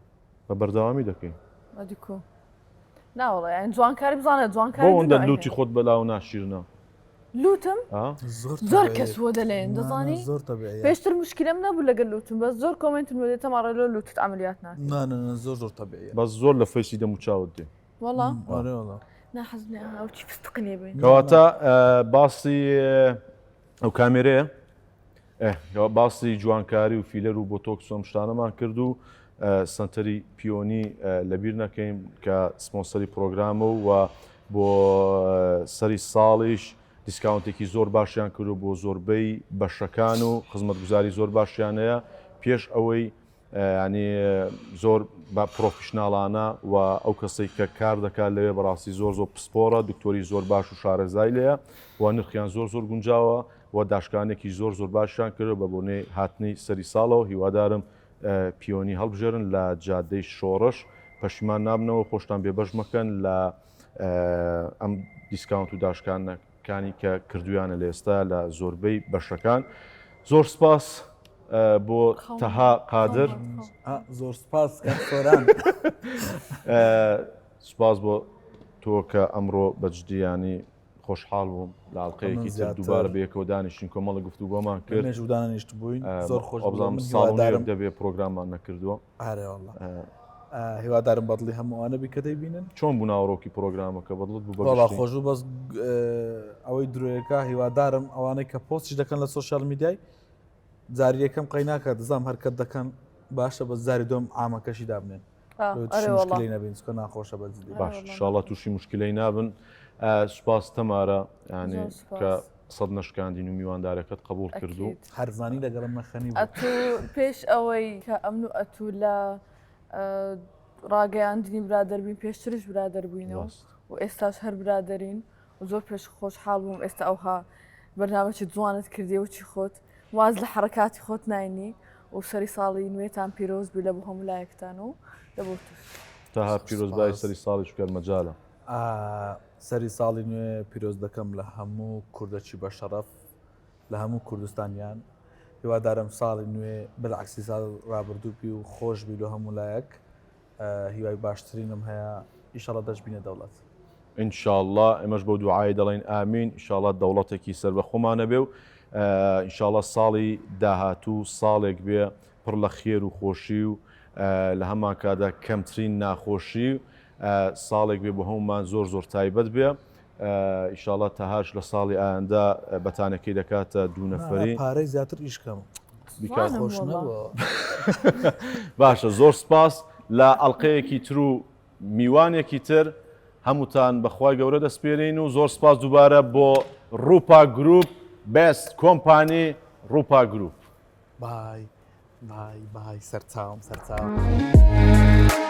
بە بەردەوامی دەکەی ئەدیکو ناوەڵا یان جوانکاری بزانە جوانکاری بۆ ئەوەندە لوتی خۆت بەلاوە ناشیرنە لوتم زۆر زۆر تەبیعیە. کەس وە دەلێن نا، نا، دەزانی زۆر تەبیعیە. پێشتر مشکلەم نەبوو لەگەل لوتم بەس زۆر comment م لێ تەماڕە لۆ لوتت عملیات ناکەی نا نا نا زۆر زۆر تەبیعیە. بەس زۆر لە face ی دەموچاوت دێ وەڵا ئەرێ وەڵا. نا حەزم لێ ئەو چی فستقی لێ بێ کەواتە باسی ئەو کامێرەیە باسی جوانکاری و فیلەر و بۆتۆکس و ئەم شتانەمان کرد و سنتەری پیۆنی لەبیر نەکەین کە سپۆنسەری پرۆگرامە و بۆ سەری ساڵیش discount ێکی زۆر باشیان کردو بۆ زۆربەی بەشەکان و خزمەتگوزاری زۆر باشیان هەیە پێش ئەوەی ینی زۆر بە professional انە و ئەو کەسەی کە کار دەکات لەوێ بەڕاستی زۆر زۆر پسپۆڕە دکتۆری زۆر باش و شارەزای لێیە و نرخیان زۆر زۆر گونجاوە و داشکانێکی زۆر زۆر باشیان کردو بە بۆنەی هاتنی سەری ساڵەوە هیوادارم پیۆنی هەڵبژێرن لە جادەی شۆڕش پەشیمان نابنەوە خۆشتان بێبەش مەکەن لە ئەم discount و داشکانەکانی کە کردویانە لە ئێستا لە زۆربەی بەشەکان زۆر سپاس بۆ تەها قادر زۆر سپاس سۆران سپاس بۆ تۆ کە ئەمڕۆ بەجددیانی خۆشحاڵ بووم لە ئەڵلقەیەکی تر دووبارە بەیەکەوە دانیشتین کۆمەڵە گفتوگۆمان کرد مێژوو دانیشت بووین زۆر خۆش بزانم ساڵ دەبێ پرۆگراممان نەکردووە ئارێ واللە هیوادارم بەدڵی هەمووانە بی کە دەیبینن چۆن بوو ناوەڕۆکی پرۆگرامەکە بەدڵت بوو بەڵا خۆش بوو بەس ئەوەی درۆیەکە هیوادارم ئەوانەی کە پۆستیش دەکەن لە social media ی جاری یەکەم قەی ناکات دەزانم هەرکە دەکەن باشە بەس جاری دوم عامەکەشی دابنێن مشکلەی نەبین چکە ناخۆشە بە جدی باش شاڵە تووشی مشکلەی نابن سوپاس تەمارە ینی کە سەد نەشکاندین و میواندارەکەت قبول کردو هەرزانی لەگەڵم نەخەنی ئەتوو پێش ئەوەی کە ئەمن و ئەتوو لە ڕاگەیاندنی برادەربین پێشترش برادەر بووینەوە و ئێستاش هەر برادەرین و زۆر پێش خۆشحاڵ بووم ئێستا ئەوها بەرنامەکی جوانت کردی و چی خۆت واز لە حەڕەکاتی خۆت ناینی و سەری ساڵی نوێتان پیرۆز بی لە بۆ هەموو لایەکتان و لە بۆ توش. تەها پیرۆزبایی سەری ساڵیش بکەر مەجالە. سەری ساڵی نوێ پیرۆز دەکەم لە هەموو کوردەکی بە شەڕەف لە هەموو کوردستانیان هیوادارم ساڵی نوێ بەلعکسی ساڵ ڕابردوو بی و خۆش بی لۆ هەموو لایەک هیوای باشترینم هەیە ئیشەڵا دەشبینە دەوڵەت. ان شاءاللە ئێمەش بەو دوعایە دەڵێین ئامین ان شاءاللە دەوڵەتێکی سەربەخۆمان هەبێ و ان شاءاللە ساڵی داهاتوو ساڵێک بێ پڕ لە خێر و خۆشی و لە هەمان کاتدا کەمترین ناخۆشی. ساڵێک بێ بۆ هەمومان زۆر زۆر تایبەت بێ ئیشاڵا تەهاش لە ساڵی ئایندە بەتانەکەی دەکاتە دوو نەفەری پارەی زیاتر ئیش کەم بیکات خۆش باشە زۆر سپاس لە ئەڵلقەیەکی تر و میوانێکی تر هەمووتان بەخوای گەورە دەسپێرین و زۆر سپاس دووبارە بۆ ڕوپا گروپ best company ڕوپا گروپ بای بای بای سەرچاوم سەرچاوم.